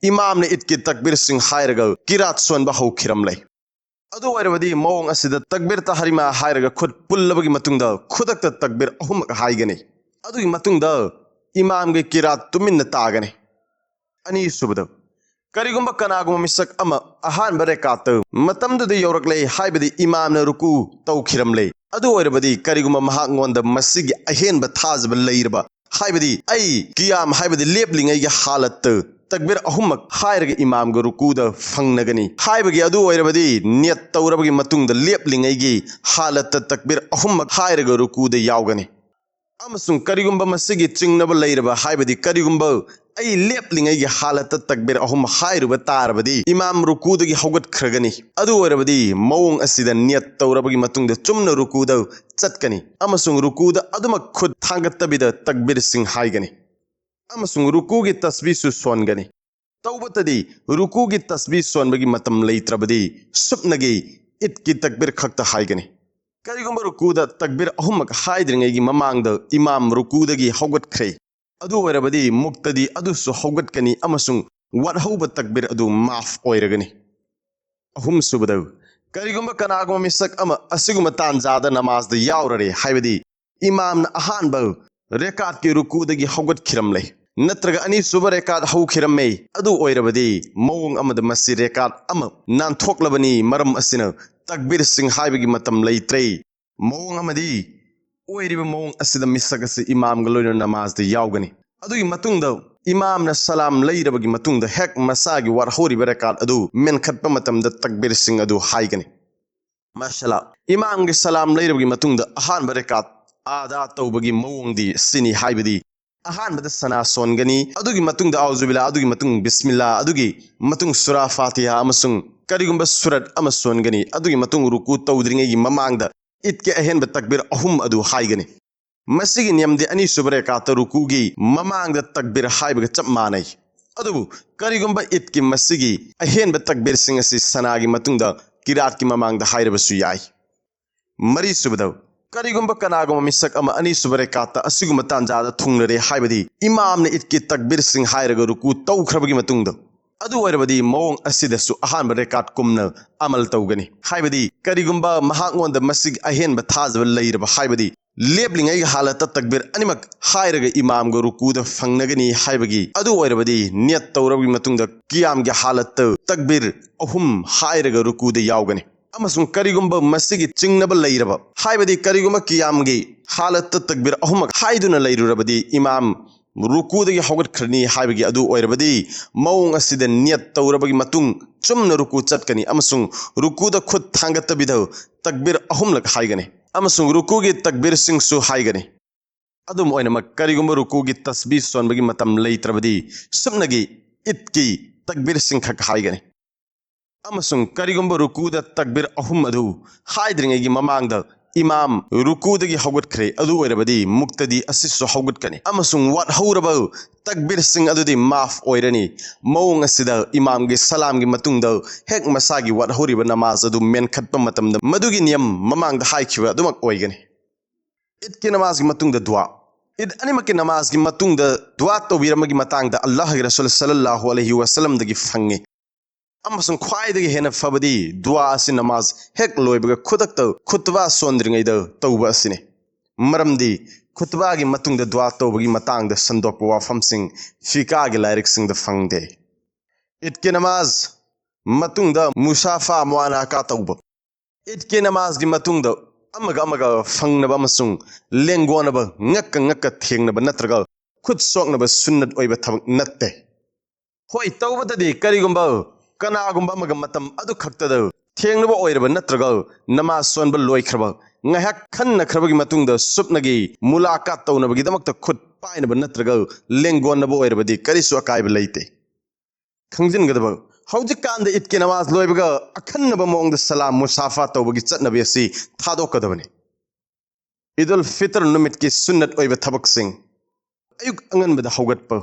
ꯏꯃꯥꯝꯅ ꯏꯗꯀꯤ ꯇꯛꯕꯤꯔꯁꯤꯡ ꯍꯥꯏꯔꯒ ꯀꯤꯔꯥꯠ ꯁꯣꯟꯕ ꯍꯧꯈꯤꯔꯝꯂꯦ꯫ ꯑꯗꯨ ꯑꯣꯏꯔꯕꯗꯤ ꯃꯑꯣꯡ ꯑꯁꯤꯗ ꯇꯛꯕꯤꯔ ꯇꯍꯔꯤꯃꯥ ꯍꯥꯏꯔꯒ ꯈꯨꯠ ꯄꯨꯜꯂꯕꯒꯤ ꯃꯇꯨꯡꯗ ꯈꯨꯗꯛꯇ ꯇꯛꯕꯤꯔ ꯑꯍꯨꯝꯃꯛ ꯍꯥꯏꯒꯅꯤ꯫ ꯑꯗꯨꯒꯤ ꯃꯇꯨꯡꯗ ꯏꯃꯥꯝꯒꯤ ꯀꯤꯔꯥꯠ ꯇꯨꯃꯤꯟꯅ ꯇꯥꯒꯅꯤ꯫ ꯑꯅꯤꯁꯨꯕꯗ, ꯀꯔꯤꯒꯨꯝꯕ ꯀꯅꯥꯒꯨꯝꯕ ꯃꯤꯁꯛ ꯑꯃ ꯑꯍꯥꯟꯕ ꯔꯦꯀꯥꯠꯇ ꯃꯇꯝꯗꯨꯗ ꯌꯧꯔꯛꯂꯦ ꯍꯥꯏꯕꯗꯤ ꯏꯃꯥꯝꯅ ꯔꯨꯀꯨ ꯇꯧꯈꯤꯔꯝꯂꯦ, ꯑꯗꯨ ꯑꯣꯏꯔꯕꯗꯤ ꯀꯔꯤꯒꯨꯝꯕ ꯃꯍꯥꯛꯉꯣꯟꯗ ꯃꯁꯤꯒꯤ ꯑꯍꯦꯟꯕ ꯊꯥꯖꯕ ꯂꯩꯔꯕ, ꯍꯥꯏꯕꯗꯤ ꯑꯩ ꯀꯤꯌꯥꯝ ꯍꯥꯏꯕꯗꯤ ꯂꯦꯞꯂꯤꯉꯩꯒꯤ ꯍꯥꯂꯠꯇ ꯇꯛꯕꯤꯔ ꯑꯍꯨꯝꯃꯛ ꯍꯥꯏꯔꯒ ꯏꯃꯥꯝꯒ ꯔꯨꯀꯨꯗ ꯐꯪꯅꯒꯅꯤ꯫ ꯍꯥꯏꯕꯒꯤ ꯑꯗꯨ ꯑꯣꯏꯔꯕꯗꯤ ꯅꯤꯌꯠ ꯇꯧꯔꯕꯒꯤ ꯃꯇꯨꯡꯗ ꯂꯦꯞꯂꯤꯉꯩꯒꯤ ꯍꯥꯂꯠꯇ ꯇꯛꯕꯤꯔ ꯑꯍꯨꯝꯃꯛ ꯍꯥꯏꯔꯒ ꯔꯨꯀꯨꯗ ꯌꯥꯎꯒꯅꯤ꯫ ꯑꯃꯁꯨꯡ ꯀꯔꯤꯒꯨꯝꯕ ꯃꯁꯤꯒꯤ ꯆꯤꯡꯅꯕ ꯂꯩꯔꯕ, ꯍꯥꯏꯕꯗꯤ ꯀꯔꯤꯒꯨꯝꯕ ꯑꯩ ꯂꯦꯞꯂꯤꯉꯩꯒꯤ ꯍꯥꯂꯠꯇ ꯇꯛꯕꯤꯔ ꯑꯍꯨꯝ ꯍꯥꯏꯔꯨꯕ ꯇꯥꯔꯕꯗꯤ ꯏꯃꯥꯝ ꯔꯨꯀꯨꯗꯒꯤ ꯍꯧꯒꯠꯈ꯭ꯔꯒꯅꯤ꯫ ꯑꯗꯨ ꯑꯣꯏꯔꯕꯗꯤ ꯃꯑꯣꯡ ꯑꯁꯤꯗ ꯅꯤꯌꯠ ꯇꯧꯔꯕꯒꯤ ꯃꯇꯨꯡꯗ ꯆꯨꯝꯅ ꯔꯨꯀꯨꯗ ꯆꯠꯀꯅꯤ ꯑꯃꯁꯨꯡ ꯔꯨꯀꯨꯗ ꯑꯗꯨꯃꯛ ꯈꯨꯠ ꯊꯥꯡꯒꯠꯇꯕꯤꯗ ꯇꯛꯕꯤꯔꯁꯤꯡ ꯍꯥꯏꯒꯅꯤ ꯑꯃꯁꯨꯡ ꯔꯨꯀꯨꯒꯤ ꯇꯁꯕꯤꯁꯨ ꯁꯣꯟꯒꯅꯤ꯫ ꯇꯧꯕꯇꯗꯤ ꯔꯨꯀꯨꯒꯤ ꯇꯁꯕꯤ ꯁꯣꯟꯕꯒꯤ ꯃꯇꯝ ꯂꯩꯇ꯭ꯔꯕꯗꯤ ꯁꯨꯞꯅꯒꯤ ꯏꯗꯀꯤ ꯇꯛꯕꯤꯔ ꯈꯛꯇ ꯍꯥꯏꯒꯅꯤ꯫ ꯀꯔꯤꯒꯨꯝꯕ ꯔꯨꯀꯨꯗ ꯇꯛꯕꯤꯔ ꯑꯍꯨꯝꯃꯛ ꯍꯥꯏꯗ꯭ꯔꯤꯉꯩꯒꯤ ꯃꯃꯥꯡꯗ ꯏꯃꯥꯝ ꯔꯨꯀꯨꯗꯒꯤ ꯍꯧꯒꯠꯈ꯭ꯔꯦ, ꯑꯗꯨ ꯑꯣꯏꯔꯕꯗꯤ ꯃꯨꯛꯇꯗꯤ ꯑꯗꯨꯁꯨ ꯍꯧꯒꯠꯀꯅꯤ ꯑꯃꯁꯨꯡ ꯋꯥꯠꯍꯧꯕ ꯇꯛꯕꯤꯔ ꯑꯗꯨ ꯃꯥꯐ ꯑꯣꯏꯔꯒꯅꯤ꯫ ꯑꯍꯨꯝꯁꯨꯕꯗ, ꯀꯔꯤꯒꯨꯝꯕ ꯀꯅꯥꯒꯨꯝꯕ ꯃꯤꯁꯛ ꯑꯃ ꯑꯁꯤꯒꯨꯝꯕ ꯇꯥꯟꯖꯥꯗ ꯅꯃꯥꯖꯗ ꯌꯥꯎꯔꯔꯦ, ꯍꯥꯏꯕꯗꯤ ꯏꯃꯥꯝꯅ ꯑꯍꯥꯟꯕ ꯔꯦꯀꯥꯠꯀꯤ ꯔꯨꯀꯨꯗꯒꯤ ꯍꯧꯒꯠꯈꯤꯔꯝꯂꯦ, ꯅꯠꯇ꯭ꯔꯒ ꯑꯅꯤꯁꯨꯕ ꯔꯦꯀꯥꯠ ꯍꯧꯈꯤꯔꯝꯃꯦ, ꯑꯗꯨ ꯑꯣꯏꯔꯕꯗꯤ ꯃꯑꯣꯡ ꯑꯃꯗ ꯃꯁꯤ ꯔꯦꯀꯥꯠ ꯑꯃ ꯅꯥꯟꯊꯣꯛꯂꯕꯅꯤ꯫ ꯃꯔꯝ ꯑꯁꯤꯅ ꯇꯛꯕꯤꯔꯁꯤꯡ ꯍꯥꯏꯕꯒꯤ ꯃꯇꯝ ꯂꯩꯇ꯭ꯔꯦ꯫ ꯃꯑꯣꯡ ꯑꯃꯗꯤ ꯑꯣꯏꯔꯤꯕ ꯃꯑꯣꯡ ꯑꯁꯤꯗ ꯃꯤꯁꯛ ꯑꯁꯤ ꯏꯃꯥꯝꯒ ꯂꯣꯏꯅꯅ ꯅꯃꯥꯖꯗ ꯌꯥꯎꯒꯅꯤ꯫ ꯑꯗꯨꯒꯤ ꯃꯇꯨꯡꯗ ꯏꯃꯥꯝꯅ ꯁꯂꯥꯝ ꯂꯩꯔꯕꯒꯤ ꯃꯇꯨꯡꯗ ꯍꯦꯛ ꯃꯁꯥꯒꯤ ꯋꯥꯠꯍꯧꯔꯤꯕ ꯔꯦꯀꯥꯠ ꯑꯗꯨ ꯃꯦꯟꯈꯠꯄ ꯃꯇꯝꯗ ꯇꯛꯕꯤꯔꯁꯤꯡ ꯑꯗꯨ ꯍꯥꯏꯒꯅꯤ꯫ ꯃꯁꯥꯂꯥ, ꯏꯃꯥꯝꯒꯤ ꯁꯂꯥꯝ ꯂꯩꯔꯕꯒꯤ ꯃꯇꯨꯡꯗ ꯑꯍꯥꯟꯕ ꯔꯦꯀꯥꯠ ꯑꯗꯥ ꯇꯧꯕꯒꯤ ꯃꯑꯣꯡꯗꯤ ꯁꯤꯅꯤ, ꯍꯥꯏꯕꯗꯤ ꯑꯍꯥꯟꯕꯗ ꯁꯅꯥ ꯁꯣꯟꯒꯅꯤ, ꯑꯗꯨꯒꯤ ꯃꯇꯨꯡꯗ ꯑꯥꯎꯖꯨꯕꯤꯂꯥ, ꯑꯗꯨꯒꯤ ꯃꯇꯨꯡ ꯕꯤꯁꯃꯤꯜꯂꯥ, ꯑꯗꯨꯒꯤ ꯃꯇꯨꯡ ꯁꯨꯔꯥ ꯐꯥꯇꯤꯍꯥ ꯑꯃꯁꯨꯡ ꯀꯔꯤꯒꯨꯝꯕ ꯁꯨꯔꯠ ꯑꯃ ꯁꯣꯟꯒꯅꯤ꯫ ꯑꯗꯨꯒꯤ ꯃꯇꯨꯡ ꯔꯨꯀꯨ ꯇꯧꯗ꯭ꯔꯤꯉꯩꯒꯤ ꯃꯃꯥꯡꯗ ꯏꯗꯀꯤ ꯑꯍꯦꯟꯕ ꯇꯛꯕꯤꯔ ꯑꯍꯨꯝ ꯑꯗꯨ ꯍꯥꯏꯒꯅꯤ꯫ ꯃꯁꯤꯒꯤ ꯅꯤꯌꯝꯗꯤ ꯑꯅꯤꯁꯨꯕ ꯔꯦꯀꯥꯠꯇ ꯔꯨꯀꯨꯒꯤ ꯃꯃꯥꯡꯗ ꯇꯛꯕꯤꯔ ꯍꯥꯏꯕꯒ ꯆꯞ ꯃꯥꯟꯅꯩ꯫ ꯑꯗꯨꯕꯨ ꯀꯔꯤꯒꯨꯝꯕ ꯏꯗꯀꯤ ꯃꯁꯤꯒꯤ ꯑꯍꯦꯟꯕ ꯇꯛꯕꯤꯔꯁꯤꯡ ꯑꯁꯤ ꯁꯅꯥꯒꯤ ꯃꯇꯨꯡꯗ ꯀꯤꯔꯥꯠꯀꯤ ꯃꯃꯥꯡꯗ ꯍꯥꯏꯔꯕꯁꯨ ꯌꯥꯏ꯫ ꯃꯔꯤꯁꯨꯕꯗ, ꯀꯔꯤꯒꯨꯝꯕ ꯀꯅꯥꯒꯨꯝꯕ ꯃꯤꯁꯛ ꯑꯃ ꯑꯅꯤꯁꯨꯕ ꯔꯦꯀꯥꯠꯇ ꯑꯁꯤꯒꯨꯝꯕ ꯇꯥꯟꯖꯥꯗ ꯊꯨꯡꯂꯔꯦ, ꯍꯥꯏꯕꯗꯤ ꯏꯃꯥꯝꯅ ꯏꯗꯀꯤ ꯇꯛꯕꯤꯔꯁꯤꯡ ꯍꯥꯏꯔꯒ ꯔꯨꯀꯨ ꯇꯧꯈ꯭ꯔꯕꯒꯤ ꯃꯇꯨꯡꯗ, ꯑꯗꯨ ꯑꯣꯏꯔꯕꯗꯤ ꯃꯑꯣꯡ ꯑꯁꯤꯗꯁꯨ ꯑꯍꯥꯟꯕ ꯔꯦꯀꯥꯠ ꯀꯨꯝꯅ ꯑꯃꯜ ꯇꯧꯒꯅꯤ꯫ ꯍꯥꯏꯕꯗꯤ ꯀꯔꯤꯒꯨꯝꯕ ꯃꯍꯥꯛꯉꯣꯟꯗ ꯃꯁꯤꯒꯤ ꯑꯍꯦꯟꯕ ꯊꯥꯖꯕ ꯂꯩꯔꯕ, ꯍꯥꯏꯕꯗꯤ ꯂꯦꯞꯂꯤꯉꯩꯒꯤ ꯍꯥꯂꯠꯇ ꯇꯛꯕꯤꯔ ꯑꯅꯤꯃꯛ ꯍꯥꯏꯔꯒ ꯏꯃꯥꯝꯒ ꯔꯨꯀꯨꯗ ꯐꯪꯅꯒꯅꯤ ꯍꯥꯏꯕꯒꯤ, ꯑꯗꯨ ꯑꯣꯏꯔꯕꯗꯤ ꯅꯤꯌꯠ ꯇꯧꯔꯕꯒꯤ ꯃꯇꯨꯡꯗ ꯀꯤꯌꯥꯝꯒꯤ ꯍꯥꯂꯠꯇ ꯇꯛꯕꯤꯔ ꯑꯍꯨꯝ ꯍꯥꯏꯔꯒ ꯔꯨꯀꯨꯗ ꯌꯥꯎꯒꯅꯤ꯫ ꯑꯃꯁꯨꯡ ꯀꯔꯤꯒꯨꯝꯕ ꯃꯁꯤꯒꯤ ꯆꯤꯡꯅꯕ ꯂꯩꯔꯕ, ꯍꯥꯏꯕꯗꯤ ꯀꯔꯤꯒꯨꯝꯕ ꯀꯤꯌꯥꯝꯒꯤ ꯍꯥꯂꯠꯇ ꯇꯛꯕꯤꯔ ꯑꯍꯨꯝꯃꯛ ꯍꯥꯏꯗꯨꯅ ꯂꯩꯔꯨꯔꯕꯗꯤ ꯏꯃꯥꯝ ꯔꯨꯀꯨꯗꯒꯤ ꯍꯧꯒꯠꯈ꯭ꯔꯅꯤ ꯍꯥꯏꯕꯒꯤ ꯑꯗꯨ ꯑꯣꯏꯔꯕꯗꯤ, ꯃꯑꯣꯡ ꯑꯁꯤꯗ ꯅꯤꯌꯠ ꯇꯧꯔꯕꯒꯤ ꯃꯇꯨꯡ ꯆꯨꯝꯅ ꯔꯨꯀꯨ ꯆꯠꯀꯅꯤ ꯑꯃꯁꯨꯡ ꯔꯨꯀꯨꯗ ꯈꯨꯠ ꯊꯥꯡꯒꯠꯇꯕꯤꯗ ꯇꯛꯕꯤꯔ ꯑꯍꯨꯝꯂꯛ ꯍꯥꯏꯒꯅꯤ ꯑꯃꯁꯨꯡ ꯔꯨꯀꯨꯒꯤ ꯇꯛꯕꯤꯔꯁꯤꯡꯁꯨ ꯍꯥꯏꯒꯅꯤ꯫ ꯑꯗꯨꯝ ꯑꯣꯏꯅꯃꯛ, ꯀꯔꯤꯒꯨꯝꯕ ꯔꯨꯀꯨꯒꯤ ꯇꯁꯕꯤ ꯁꯣꯟꯕꯒꯤ ꯃꯇꯝ ꯂꯩꯇ꯭ꯔꯕꯗꯤ, ꯁꯨꯞꯅꯒꯤ ꯏꯗꯀꯤ ꯇꯛꯕꯤꯔꯁꯤꯡ ꯈꯛ ꯍꯥꯏꯒꯅꯤ꯫ ꯑꯃꯁꯨꯡ ꯀꯔꯤꯒꯨꯝꯕ ꯔꯨꯀꯨꯗ ꯇꯛꯕꯤꯔ ꯑꯍꯨꯝ ꯑꯗꯨ ꯍꯥꯏꯗ꯭ꯔꯤꯉꯩꯒꯤ ꯃꯃꯥꯡꯗ ꯏꯃꯥꯝ ꯔꯨꯀꯨꯗꯒꯤ ꯍꯧꯒꯠꯈ꯭ꯔꯦ, ꯑꯗꯨ ꯑꯣꯏꯔꯕꯗꯤ ꯃꯨꯛꯇꯗꯤ ꯑꯁꯤꯁꯨ ꯍꯧꯒꯠꯀꯅꯤ ꯑꯃꯁꯨꯡ ꯋꯥꯠꯍꯧꯔꯕ ꯇꯛꯕꯤꯔꯁꯤꯡ ꯑꯗꯨꯗꯤ ꯃꯥꯐ ꯑꯣꯏꯔꯅꯤ꯫ ꯃꯑꯣꯡ ꯑꯁꯤꯗ ꯏꯃꯥꯝꯒꯤ ꯁꯂꯥꯝꯒꯤ ꯃꯇꯨꯡꯗ ꯍꯦꯛ ꯃꯁꯥꯒꯤ ꯋꯥꯠꯍꯧꯔꯤꯕ ꯅꯃꯥꯖ ꯑꯗꯨ ꯃꯦꯟꯈꯠꯄ ꯃꯇꯝꯗ, ꯃꯗꯨꯒꯤ ꯅꯤꯌꯝ ꯃꯃꯥꯡꯗ ꯍꯥꯏꯈꯤꯕ ꯑꯗꯨꯃꯛ ꯑꯣꯏꯒꯅꯤ꯫ ꯏꯗꯀꯤ ꯅꯃꯥꯖꯒꯤ ꯃꯇꯨꯡꯗ ꯗꯨꯋꯥ꯫ ꯏꯗ ꯑꯅꯤꯃꯛꯀꯤ ꯅꯃꯥꯖꯒꯤ ꯃꯇꯨꯡꯗ ꯗꯨꯋꯥ ꯇꯧꯕꯤꯔꯝꯕꯒꯤ ꯃꯇꯥꯡꯗ ꯑꯜꯂꯥꯍꯒꯤ ꯔꯁꯨꯜ ꯁꯜꯂꯜꯂꯥꯍꯨ ꯑꯂꯩꯍꯤ ꯋꯥꯁꯜꯂꯝꯗꯒꯤ ꯐꯪꯉꯤ ꯑꯃꯁꯨꯡ ꯈ꯭ꯋꯥꯏꯗꯒꯤ ꯍꯦꯟꯅ ꯐꯕꯗꯤ ꯗꯨꯋꯥ ꯑꯁꯤ ꯅꯃꯥꯖ ꯍꯦꯛ ꯂꯣꯏꯕꯒ ꯈꯨꯗꯛꯇ ꯈꯨꯠꯕꯥ ꯁꯣꯟꯗ꯭ꯔꯤꯉꯩꯗ ꯇꯧꯕ ꯑꯁꯤꯅꯤ꯫ ꯃꯔꯝꯗꯤ ꯈꯨꯠꯕꯥꯒꯤ ꯃꯇꯨꯡꯗ ꯗꯨꯋꯥ ꯇꯧꯕꯒꯤ ꯃꯇꯥꯡꯗ ꯁꯟꯗꯣꯛꯄ ꯋꯥꯐꯝꯁꯤꯡ ꯐꯤꯀꯥꯒꯤ ꯂꯥꯏꯔꯤꯛꯁꯤꯡꯗ ꯐꯪꯗꯦ꯫ ꯏꯗꯀꯤ ꯅꯃꯥꯖ ꯃꯇꯨꯡꯗ ꯃꯨꯁꯥꯐꯥ ꯃꯨꯑꯥꯅꯥꯀꯥ ꯇꯧꯕ꯫ ꯏꯗꯀꯤ ꯅꯃꯥꯖꯒꯤ ꯃꯇꯨꯡꯗ ꯑꯃꯒ ꯑꯃꯒ ꯐꯪꯅꯕ ꯑꯃꯁꯨꯡ ꯂꯦꯡꯒꯣꯟꯅꯕ, ꯉꯛꯀ ꯉꯛꯀ ꯊꯦꯡꯅꯕ ꯅꯠꯇ꯭ꯔꯒ ꯈꯨꯠ ꯁꯣꯛꯅꯕ ꯁꯨꯟꯅꯠ ꯑꯣꯏꯕ ꯊꯕꯛ ꯅꯠꯇꯦ꯫ ꯍꯣꯏ, ꯇꯧꯕꯗꯗꯤ ꯀꯔꯤꯒꯨꯝꯕ ꯀꯅꯥꯒꯨꯝꯕ ꯑꯃꯒ ꯃꯇꯝ ꯑꯗꯨ ꯈꯛꯇꯗ ꯊꯦꯡꯅꯕ ꯑꯣꯏꯔꯕ ꯅꯠꯇ꯭ꯔꯒ ꯅꯃꯥꯖ ꯁꯣꯟꯕ ꯂꯣꯏꯈ꯭ꯔꯕ, ꯉꯥꯏꯍꯥꯛ ꯈꯟꯅꯈ꯭ꯔꯕꯒꯤ ꯃꯇꯨꯡꯗ ꯁꯨꯞꯅꯒꯤ ꯃꯨꯂꯥꯀꯥꯠ ꯇꯧꯅꯕꯒꯤꯗꯃꯛꯇ ꯈꯨꯠ ꯄꯥꯏꯅꯕ ꯅꯠꯇ꯭ꯔꯒ ꯂꯦꯡꯒꯣꯟꯅꯕ ꯑꯣꯏꯔꯕꯗꯤ ꯀꯔꯤꯁꯨ ꯑꯀꯥꯏꯕ ꯂꯩꯇꯦ꯫ ꯈꯪꯖꯤꯟꯒꯗꯕ, ꯍꯧꯖꯤꯛꯀꯥꯟꯗ ꯏꯗꯀꯤ ꯅꯃꯥꯖ ꯂꯣꯏꯕꯒ ꯑꯈꯟꯅꯕ ꯃꯑꯣꯡꯗ ꯁꯂꯥꯝ ꯃꯨꯁꯥꯐꯥ ꯇꯧꯕꯒꯤ ꯆꯠꯅꯕꯤ ꯑꯁꯤ ꯊꯥꯗꯣꯛꯀꯗꯕꯅꯤ꯫ ꯏꯗꯨꯜ ꯐꯤꯇꯔ ꯅꯨꯃꯤꯠꯀꯤ ꯁꯨꯟꯅꯠ ꯑꯣꯏꯕ ꯊꯕꯛꯁꯤꯡ꯫ ꯑꯌꯨꯛ ꯑꯉꯟꯕꯗ ꯍꯧꯒꯠꯄ꯫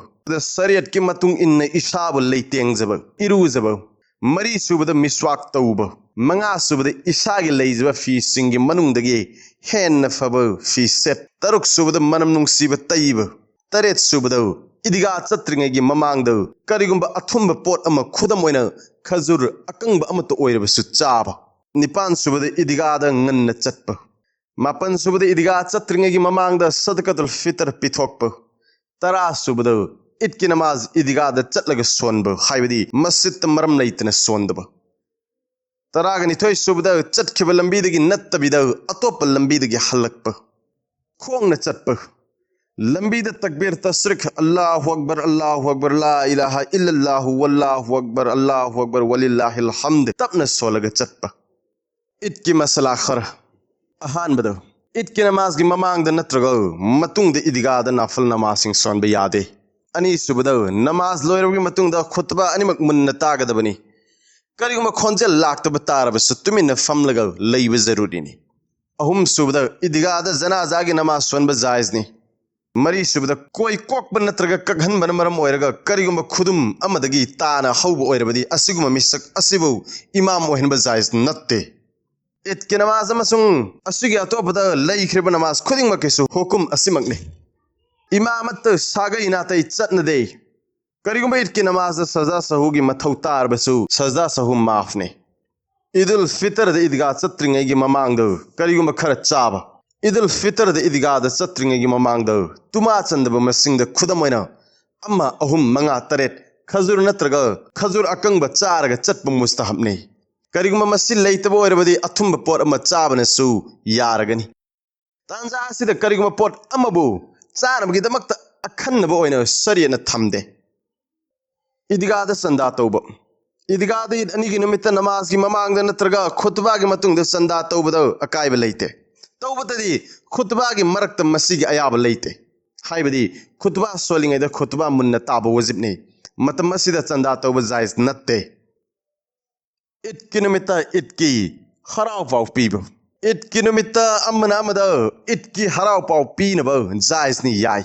ꯁꯔꯤꯌꯠꯀꯤ ꯃꯇꯨꯡ ꯏꯟꯅ ꯏꯁꯥꯕꯨ ꯂꯩꯇꯦꯡꯖꯕ, ꯏꯔꯨꯖꯕ꯫ ꯃꯔꯤ ꯁꯨꯕꯗ ꯃꯤꯁ꯭ꯋꯥꯛ ꯇꯧꯕ꯫ ꯃꯉꯥ ꯁꯨꯕꯗ ꯏꯁꯥꯒꯤ ꯂꯩꯖꯕ ꯐꯤꯁꯤꯡꯒꯤ ꯃꯅꯨꯡꯗꯒꯤ ꯍꯦꯟꯅ ꯐꯕ ꯐꯤ ꯁꯦꯠ꯫ ꯇꯔꯨꯛ ꯁꯨꯕꯗ ꯃꯅꯝ ꯅꯨꯡꯁꯤꯕ ꯇꯩꯕ꯫ ꯇꯔꯦꯠ ꯁꯨꯕꯗ ꯏꯗꯤꯒꯥ ꯆꯠꯇ꯭ꯔꯤꯉꯩꯒꯤ ꯃꯃꯥꯡꯗ ꯀꯔꯤꯒꯨꯝꯕ ꯑꯊꯨꯝꯕ ꯄꯣꯠ ꯑꯃ, ꯈꯨꯗꯝ ꯑꯣꯏꯅ ꯈꯖꯨꯔ ꯑꯀꯪꯕ ꯑꯃꯠꯇ ꯑꯣꯏꯔꯕꯁꯨ, ꯆꯥꯕ꯫ ꯅꯤꯄꯥꯟ ꯁꯨꯕꯗ ꯏꯗꯤꯒꯥꯗ ꯉꯟꯅ ꯆꯠꯄ꯫ ꯃꯥꯄꯟ ꯁꯨꯕꯗ ꯏꯗꯤꯒꯥ ꯆꯠꯇ꯭ꯔꯤꯉꯩꯒꯤ ꯃꯃꯥꯡꯗ ꯁꯗꯀꯇꯨꯜ ꯐꯤꯇꯔ ꯄꯤꯊꯣꯛꯄ꯫ ꯇꯔꯥ ꯁꯨꯕꯗ ꯏꯗꯀꯤ ꯅꯃꯥꯖ ꯏꯗꯤꯒꯥꯗ ꯆꯠꯂꯒ ꯁꯣꯟꯕ, ꯍꯥꯏꯕꯗꯤ ꯃꯁꯖꯤꯗꯇ ꯃꯔꯝ ꯂꯩꯇꯅ ꯁꯣꯟꯗꯕ꯫ ꯇꯔꯥꯒ ꯅꯤꯊꯣꯏ ꯁꯨꯕꯗ ꯆꯠꯈꯤꯕ ꯂꯝꯕꯤꯗꯒꯤ ꯅꯠꯇꯕꯤꯗ ꯑꯇꯣꯞꯄ ꯂꯝꯕꯤꯗꯒꯤ ꯍꯜꯂꯛꯄ, ꯈꯣꯡꯅ ꯆꯠꯄ꯫ ꯂꯝꯕꯤꯗ ꯇꯛꯕꯤꯔ ꯇꯁ꯭ꯔꯤꯛ, "ꯑꯜꯂꯥꯍꯨ ꯑꯛꯕꯔ, ꯑꯜꯂꯥꯍꯨ ꯑꯛꯕꯔ, ꯂꯥ ꯏꯂꯥꯍ ꯏꯜꯂꯜꯂꯥꯍꯨ, ꯋꯜꯂꯥꯍꯨ ꯑꯛꯕꯔ, ꯑꯜꯂꯥꯍꯨ ꯑꯛꯕꯔ, ꯋꯂꯤꯜꯂꯥꯍꯤꯜ ꯍꯝꯗ" ꯇꯞꯅ ꯁꯣꯜꯂꯒ ꯆꯠꯄ꯫ ꯏꯗꯀꯤ ꯃꯁꯂꯥ ꯈꯔ꯫ ꯑꯍꯥꯟꯕꯗ, ꯏꯗꯀꯤ ꯅꯃꯥꯖꯒꯤ ꯃꯃꯥꯡꯗ ꯅꯠꯇ꯭ꯔꯒ ꯃꯇꯨꯡꯗ ꯏꯗꯤꯒꯥꯗ ꯅꯥꯐꯜ ꯅꯃꯥꯖꯁꯤꯡ ꯁꯣꯟꯕ ꯌꯥꯗꯦ꯫ ꯑꯅꯤꯁꯨꯕꯗ, ꯅꯃꯥꯖ ꯂꯣꯏꯔꯕꯒꯤ ꯃꯇꯨꯡꯗ ꯈꯨꯠꯕꯥ ꯑꯅꯤꯃꯛ ꯃꯨꯟꯅ ꯇꯥꯒꯗꯕꯅꯤ꯫ ꯀꯔꯤꯒꯨꯝꯕ ꯈꯣꯟꯖꯦꯜ ꯂꯥꯛꯇꯕ ꯇꯥꯔꯕꯁꯨ ꯇꯨꯃꯤꯟꯅ ꯐꯝꯂꯒ ꯂꯩꯕ ꯖꯔꯨꯔꯤꯅꯤ꯫ ꯑꯍꯨꯝꯁꯨꯕꯗ, ꯏꯗꯤꯒꯥꯗ ꯖꯅꯥꯖꯥꯒꯤ ꯅꯃꯥꯖ ꯁꯣꯟꯕ ꯖꯥꯏꯖꯅꯤ꯫ ꯃꯔꯤꯁꯨꯕꯗ, ꯀꯣꯏ ꯀꯣꯛꯄ ꯅꯠꯇ꯭ꯔꯒ ꯀꯛꯍꯟꯕꯅ ꯃꯔꯝ ꯑꯣꯏꯔꯒ ꯀꯔꯤꯒꯨꯝꯕ ꯈꯨꯗꯨꯝ ꯑꯃꯗꯒꯤ ꯇꯥꯅ ꯍꯧꯕ ꯑꯣꯏꯔꯕꯗꯤ ꯑꯁꯤꯒꯨꯝꯕ ꯃꯤꯁꯛ ꯑꯁꯤꯕꯨ ꯏꯃꯥꯝ ꯑꯣꯏꯍꯟꯕ ꯖꯥꯏꯖ ꯅꯠꯇꯦ꯫ ꯏꯗꯀꯤ ꯅꯃꯥꯖ ꯑꯃꯁꯨꯡ ꯑꯁꯤꯒꯤ ꯑꯇꯣꯞꯄꯗ ꯂꯩꯈ꯭ꯔꯤꯕ ꯅꯃꯥꯖ ꯈꯨꯗꯤꯡꯃꯛꯀꯤꯁꯨ ꯍꯨꯀꯨꯝ ꯑꯁꯤꯃꯛꯅꯤ꯫ ꯏꯃꯥꯃꯠꯇ ꯁꯥꯒꯩ ꯅꯥꯇꯩ ꯆꯠꯅꯗꯦ꯫ ꯀꯔꯤꯒꯨꯝꯕ ꯏꯗꯀꯤ ꯅꯃꯥꯖꯗ ꯁꯖꯗꯥ ꯁꯍꯨꯒꯤ ꯃꯊꯧ ꯇꯥꯔꯕꯁꯨ ꯁꯖꯗꯥ ꯁꯍꯨ ꯃꯥꯐꯅꯤ꯫ ꯏꯗꯨꯜ ꯐꯤꯇꯔꯗ ꯏꯗꯤꯒꯥ ꯆꯠꯇ꯭ꯔꯤꯉꯩꯒꯤ ꯃꯃꯥꯡꯗ ꯀꯔꯤꯒꯨꯝꯕ ꯈꯔ ꯆꯥꯕ꯫ ꯏꯗꯨꯜ ꯐꯤꯇꯔꯗ ꯏꯗꯤꯒꯥꯗ ꯆꯠꯇ꯭ꯔꯤꯉꯩꯒꯤ ꯃꯃꯥꯡꯗ ꯇꯨꯃꯥ ꯆꯟꯗꯕ ꯃꯁꯤꯡꯗ, ꯈꯨꯗꯝ ꯑꯣꯏꯅ, ꯑꯃ, ꯑꯍꯨꯝ, ꯃꯉꯥ, ꯇꯔꯦꯠ, ꯈꯖꯨꯔ ꯅꯠꯇ꯭ꯔꯒ ꯈꯖꯨꯔ ꯑꯀꯪꯕ ꯆꯥꯔꯒ ꯆꯠꯄ ꯃꯨꯁꯇꯍꯕꯅꯤ꯫ ꯀꯔꯤꯒꯨꯝꯕ ꯃꯁꯤ ꯂꯩꯇꯕ ꯑꯣꯏꯔꯕꯗꯤ ꯑꯊꯨꯝꯕ ꯄꯣꯠ ꯑꯃ ꯆꯥꯕꯅꯁꯨ ꯌꯥꯔꯒꯅꯤ꯫ ꯇꯥꯟꯖꯥ ꯑꯁꯤꯗ ꯀꯔꯤꯒꯨꯝꯕ ꯄꯣꯠ ꯑꯃꯕꯨ ꯆꯥꯅꯕꯒꯤꯗꯃꯛꯇ ꯑꯈꯟꯅꯕ ꯑꯣꯏꯅ ꯁꯔꯤꯌꯠꯅ ꯊꯝꯗꯦ꯫ ꯏꯗꯤꯒꯥꯗ ꯆꯟꯗꯥ ꯇꯧꯕ꯫ ꯏꯗꯤꯒꯥꯗ ꯏꯗ ꯑꯅꯤꯒꯤ ꯅꯨꯃꯤꯠꯇ ꯅꯃꯥꯖꯒꯤ ꯃꯃꯥꯡꯗ ꯅꯠꯇ꯭ꯔꯒ ꯈꯨꯠꯕꯥꯒꯤ ꯃꯇꯨꯡꯗ ꯆꯟꯗꯥ ꯇꯧꯕꯗ ꯑꯀꯥꯏꯕ ꯂꯩꯇꯦ꯫ ꯇꯧꯕꯇꯗꯤ ꯈꯨꯠꯕꯥꯒꯤ ꯃꯔꯛꯇ ꯃꯁꯤꯒꯤ ꯑꯌꯥꯕ ꯂꯩꯇꯦ꯫ ꯍꯥꯏꯕꯗꯤ ꯈꯨꯠꯕꯥ ꯁꯣꯜꯂꯤꯉꯩꯗ ꯈꯨꯠꯕꯥ ꯃꯨꯟꯅ ꯇꯥꯕ ꯋꯥꯖꯤꯕꯅꯤ꯫ ꯃꯇꯝ ꯑꯁꯤꯗ ꯆꯟꯗꯥ ꯇꯧꯕ ꯖꯥꯏꯖ ꯅꯠꯇꯦ꯫ ꯏꯗꯀꯤ ꯅꯨꯃꯤꯠꯇ ꯏꯗꯀꯤ ꯍꯔꯥꯎ ꯄꯥꯎ ꯄꯤꯕ꯫ ꯏꯗꯀꯤ ꯅꯨꯃꯤꯠꯇ ꯑꯃꯅ ꯑꯃꯗ ꯏꯗꯀꯤ ꯍꯔꯥꯎ ꯄꯥꯎ ꯄꯤꯅꯕ ꯖꯥꯏꯖꯅꯤ, ꯌꯥꯏ꯫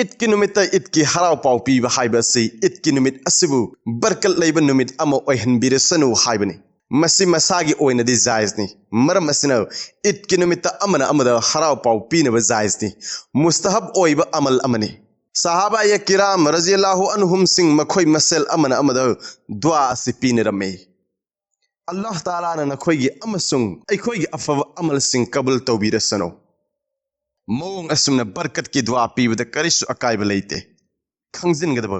ꯏꯗꯀꯤ ꯅꯨꯃꯤꯠꯇ ꯏꯗꯀꯤ ꯍꯔꯥꯎ ꯄꯥꯎ ꯄꯤꯕ ꯍꯥꯏꯕ ꯑꯁꯤ ꯏꯗꯀꯤ ꯅꯨꯃꯤꯠ ꯑꯁꯤꯕꯨ ꯕꯔꯀꯠ ꯂꯩꯕ ꯅꯨꯃꯤꯠ ꯑꯃ ꯑꯣꯏꯍꯟꯕꯤꯔꯁꯅꯨ ꯍꯥꯏꯕꯅꯤ꯫ ꯃꯁꯤ ꯃꯁꯥꯒꯤ ꯑꯣꯏꯅꯗꯤ ꯖꯥꯏꯖꯅꯤ꯫ ꯃꯔꯝ ꯑꯁꯤꯅ ꯏꯗꯀꯤ ꯅꯨꯃꯤꯠꯇ ꯑꯃꯅ ꯑꯃꯗ ꯍꯔꯥꯎ ꯄꯥꯎ ꯄꯤꯅꯕ ꯖꯥꯏꯖꯅꯤ꯫ ꯃꯨꯁꯇꯍꯕ ꯑꯣꯏꯕ ꯑꯃꯜ ꯑꯃꯅꯤ꯫ ꯁꯍꯥꯕꯥꯌꯦ ꯀꯤꯔꯥꯝ ꯔꯖꯤꯌꯜꯂꯥꯍꯨ ꯑꯟꯍꯨꯝꯁꯤꯡ ꯃꯈꯣꯏ ꯃꯁꯦꯜ ꯑꯃꯅ ꯑꯃꯗ ꯗꯨꯋꯥ ꯑꯁꯤ ꯄꯤꯅꯔꯝꯃꯤ꯫ ꯑꯜꯂꯥꯍ ꯇꯥꯂꯥꯅ ꯅꯈꯣꯏꯒꯤ ꯑꯃꯁꯨꯡ ꯑꯩꯈꯣꯏꯒꯤ ꯑꯐꯕ ꯑꯃꯜꯁꯤꯡ ꯀꯕꯨꯜ ꯇꯧꯕꯤꯔꯁꯅꯨ꯫ ꯃꯑꯣꯡ ꯑꯁꯨꯝꯅ ꯕꯔꯀꯠꯀꯤ ꯗꯨꯋꯥ ꯄꯤꯕꯗ ꯀꯔꯤꯁꯨ ꯑꯀꯥꯏꯕ ꯂꯩꯇꯦ꯫ ꯈꯪꯖꯤꯟꯒꯗꯕ,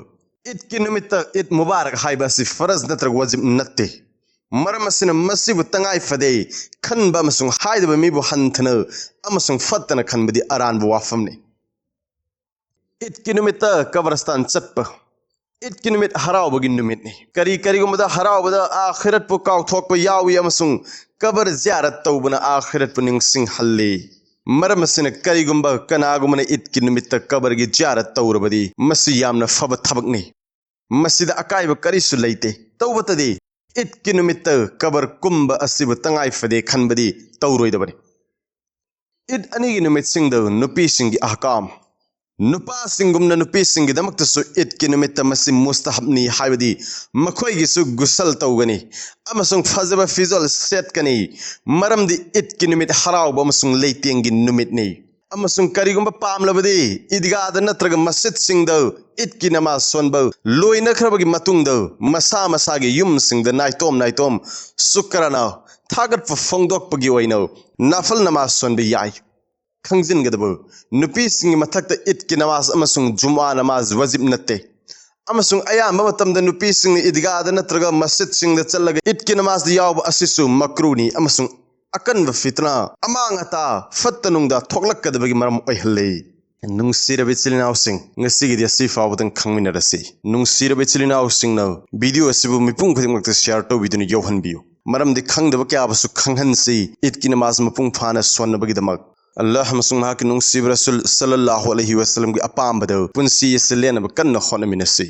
ꯏꯗꯀꯤ ꯅꯨꯃꯤꯠꯇ ꯏꯗ ꯃꯨꯕꯥꯔꯛ ꯍꯥꯏꯕ ꯑꯁꯤ ꯐꯔꯖ ꯅꯠꯇ꯭ꯔꯒ ꯋꯥꯖꯤꯕ ꯅꯠꯇꯦ꯫ ꯃꯔꯝ ꯑꯁꯤꯅ ꯃꯁꯤꯕꯨ ꯇꯉꯥꯏ ꯐꯗꯦ ꯈꯟꯕ ꯑꯃꯁꯨꯡ ꯍꯥꯏꯗꯕ ꯃꯤꯕꯨ ꯍꯟꯊꯅ ꯑꯃꯁꯨꯡ ꯐꯠꯇꯅ ꯈꯟꯕꯗꯤ ꯑꯔꯥꯟꯕ ꯋꯥꯐꯝꯅꯤ꯫ ꯏꯗꯀꯤ ꯅꯨꯃꯤꯠꯇ ꯀꯕꯔꯁꯇꯥꯟ ꯆꯠꯄ꯫ ꯏꯗꯀꯤ ꯅꯨꯃꯤꯠ ꯍꯔꯥꯎꯕꯒꯤ ꯅꯨꯃꯤꯠꯅꯤ꯫ ꯀꯔꯤ ꯀꯔꯤꯒꯨꯝꯕꯗ ꯍꯔꯥꯎꯕꯗ ꯑꯥꯈꯤꯔꯠꯄꯨ ꯀꯥꯎꯊꯣꯛꯄ ꯌꯥꯎꯏ ꯑꯃꯁꯨꯡ ꯀꯕꯔ ꯖꯤꯌꯥꯔꯠ ꯇꯧꯕꯅ ꯑꯥꯈꯤꯔꯠꯄꯨ ꯅꯤꯡꯁꯤꯡꯍꯜꯂꯤ꯫ ꯃꯔꯝ ꯑꯁꯤꯅ ꯀꯔꯤꯒꯨꯝꯕ ꯀꯅꯥꯒꯨꯝꯕꯅ ꯏꯗꯀꯤ ꯅꯨꯃꯤꯠꯇ ꯀꯕꯔꯒꯤ ꯖꯤꯌꯥꯔꯠ ꯇꯧꯔꯕꯗꯤ ꯃꯁꯤ ꯌꯥꯝꯅ ꯐꯕ ꯊꯕꯛꯅꯤ꯫ ꯃꯁꯤꯗ ꯑꯀꯥꯏꯕ ꯀꯔꯤꯁꯨ ꯂꯩꯇꯦ꯫ ꯇꯧꯕꯇꯗꯤ ꯏꯗꯀꯤ ꯅꯨꯃꯤꯠꯇ ꯀꯕꯔ ꯀꯨꯝꯕ ꯑꯁꯤꯕꯨ ꯇꯉꯥꯏ ꯐꯗꯦ ꯈꯟꯕꯗꯤ ꯇꯧꯔꯣꯏꯗꯕꯅꯤ꯫ ꯏꯗ ꯑꯅꯤꯒꯤ ꯅꯨꯃꯤꯠꯁꯤꯡꯗ ꯅꯨꯄꯤꯁꯤꯡꯒꯤ ꯑꯍꯀꯥꯝ꯫ ꯅꯨꯄꯥꯁꯤꯡꯒꯨꯝꯅ ꯅꯨꯄꯤꯁꯤꯡꯒꯤꯗꯃꯛꯇꯁꯨ ꯏꯗꯀꯤ ꯅꯨꯃꯤꯠꯇ ꯃꯁꯤ ꯃꯨꯁꯇꯍꯕꯅꯤ, ꯍꯥꯏꯕꯗꯤ ꯃꯈꯣꯏꯒꯤꯁꯨ ꯒꯨꯁꯜ ꯇꯧꯒꯅꯤ ꯑꯃꯁꯨꯡ ꯐꯖꯕ ꯐꯤꯖꯣꯜ ꯁꯦꯠꯀꯅꯤ, ꯃꯔꯝꯗꯤ ꯏꯗꯀꯤ ꯅꯨꯃꯤꯠ ꯍꯔꯥꯎꯕ ꯑꯃꯁꯨꯡ ꯂꯩꯇꯦꯡꯒꯤ ꯅꯨꯃꯤꯠꯅꯤ꯫ ꯑꯃꯁꯨꯡ ꯀꯔꯤꯒꯨꯝꯕ ꯄꯥꯝꯂꯕꯗꯤ ꯏꯗꯒꯥꯗ ꯅꯠꯇ꯭ꯔꯒ ꯃꯁꯖꯤꯗꯁꯤꯡꯗ ꯏꯗꯀꯤ ꯅꯃꯥꯖ ꯁꯣꯟꯕ ꯂꯣꯏꯅꯈ꯭ꯔꯕꯒꯤ ꯃꯇꯨꯡꯗ ꯃꯁꯥ ꯃꯁꯥꯒꯤ ꯌꯨꯝꯁꯤꯡꯗ ꯅꯥꯏꯇꯣꯝ ꯅꯥꯏꯇꯣꯝ ꯁꯨꯀ꯭ꯔꯥꯅꯥ, ꯊꯥꯒꯠꯄ ꯐꯣꯡꯗꯣꯛꯄꯒꯤ ꯑꯣꯏꯅ ꯅꯥꯐꯜ ꯅꯃꯥꯖ ꯁꯣꯟꯕ ꯌꯥꯏ꯫ ꯈꯪꯖꯤꯟꯒꯗꯕ, ꯅꯨꯄꯤꯁꯤꯡꯒꯤ ꯃꯊꯛꯇ ꯏꯗꯀꯤ ꯅꯃꯥꯖ ꯑꯃꯁꯨꯡ ꯖꯨꯃꯥ ꯅꯃꯥꯖ ꯋꯥꯖꯤꯕ ꯅꯠꯇꯦ꯫ ꯑꯃꯁꯨꯡ ꯑꯌꯥꯝꯕ ꯃꯇꯝꯗ ꯅꯨꯄꯤꯁꯤꯡꯅ ꯏꯗꯒꯥꯗ ꯅꯠꯇ꯭ꯔꯒ ꯃꯁꯖꯤꯗꯁꯤꯡꯗ ꯆꯠꯂꯒ ꯏꯗꯀꯤ ꯅꯃꯥꯖꯗ ꯌꯥꯎꯕ ꯑꯁꯤꯁꯨ ꯃꯀ꯭ꯔꯨꯅꯤ ꯑꯃꯁꯨꯡ ꯑꯀꯟꯕ ꯐꯤꯇꯅꯥ, ꯑꯃꯥꯡ ꯑꯇꯥ, ꯐꯠꯇ ꯅꯨꯡꯗ ꯊꯣꯛꯂꯛꯀꯗꯕꯒꯤ ꯃꯔꯝ ꯑꯣꯏꯍꯜꯂꯤ꯫ ꯅꯨꯡꯁꯤꯔꯕ ꯏꯆꯤꯜ ꯏꯅꯥꯎꯁꯤꯡ, ꯉꯁꯤꯒꯤꯗꯤ ꯑꯁꯤ ꯐꯥꯎꯕꯗꯪ ꯈꯪꯃꯤꯟꯅꯔꯁꯤ꯫ ꯅꯨꯡꯁꯤꯔꯕ ꯏꯆꯤꯜ ꯏꯅꯥꯎꯁꯤꯡꯅ video ꯑꯁꯤꯕꯨ ꯃꯤꯄꯨꯝ ꯈꯨꯗꯤꯡꯃꯛꯇ share ꯇꯧꯕꯤꯗꯨꯅ ꯌꯧꯍꯟꯕꯤꯌꯨ, ꯃꯔꯝꯗꯤ ꯈꯪꯗꯕ ꯀꯌꯥꯕꯨꯁꯨ ꯈꯪꯍꯟꯁꯤ ꯏꯗꯀꯤ ꯅꯃꯥꯖ ꯃꯄꯨꯡ ꯐꯥꯅ ꯁꯣꯟꯅꯕꯒꯤꯗꯃꯛ꯫ ꯑꯜꯂꯥꯍ ꯑꯃꯁꯨꯡ ꯃꯍꯥꯛꯀꯤ ꯅꯨꯡꯁꯤꯕ ꯔꯁꯨꯜ ꯁꯜꯂꯜꯂꯥꯍꯨ ꯑꯂꯩꯍꯤ ꯋꯥꯁꯜꯂꯝꯒꯤ ꯑꯄꯥꯝꯕꯗ ꯄꯨꯟꯁꯤ ꯑꯁꯤ ꯂꯦꯟꯅꯕ ꯀꯟꯅ ꯍꯣꯠꯅꯃꯤꯟꯅꯁꯤ꯫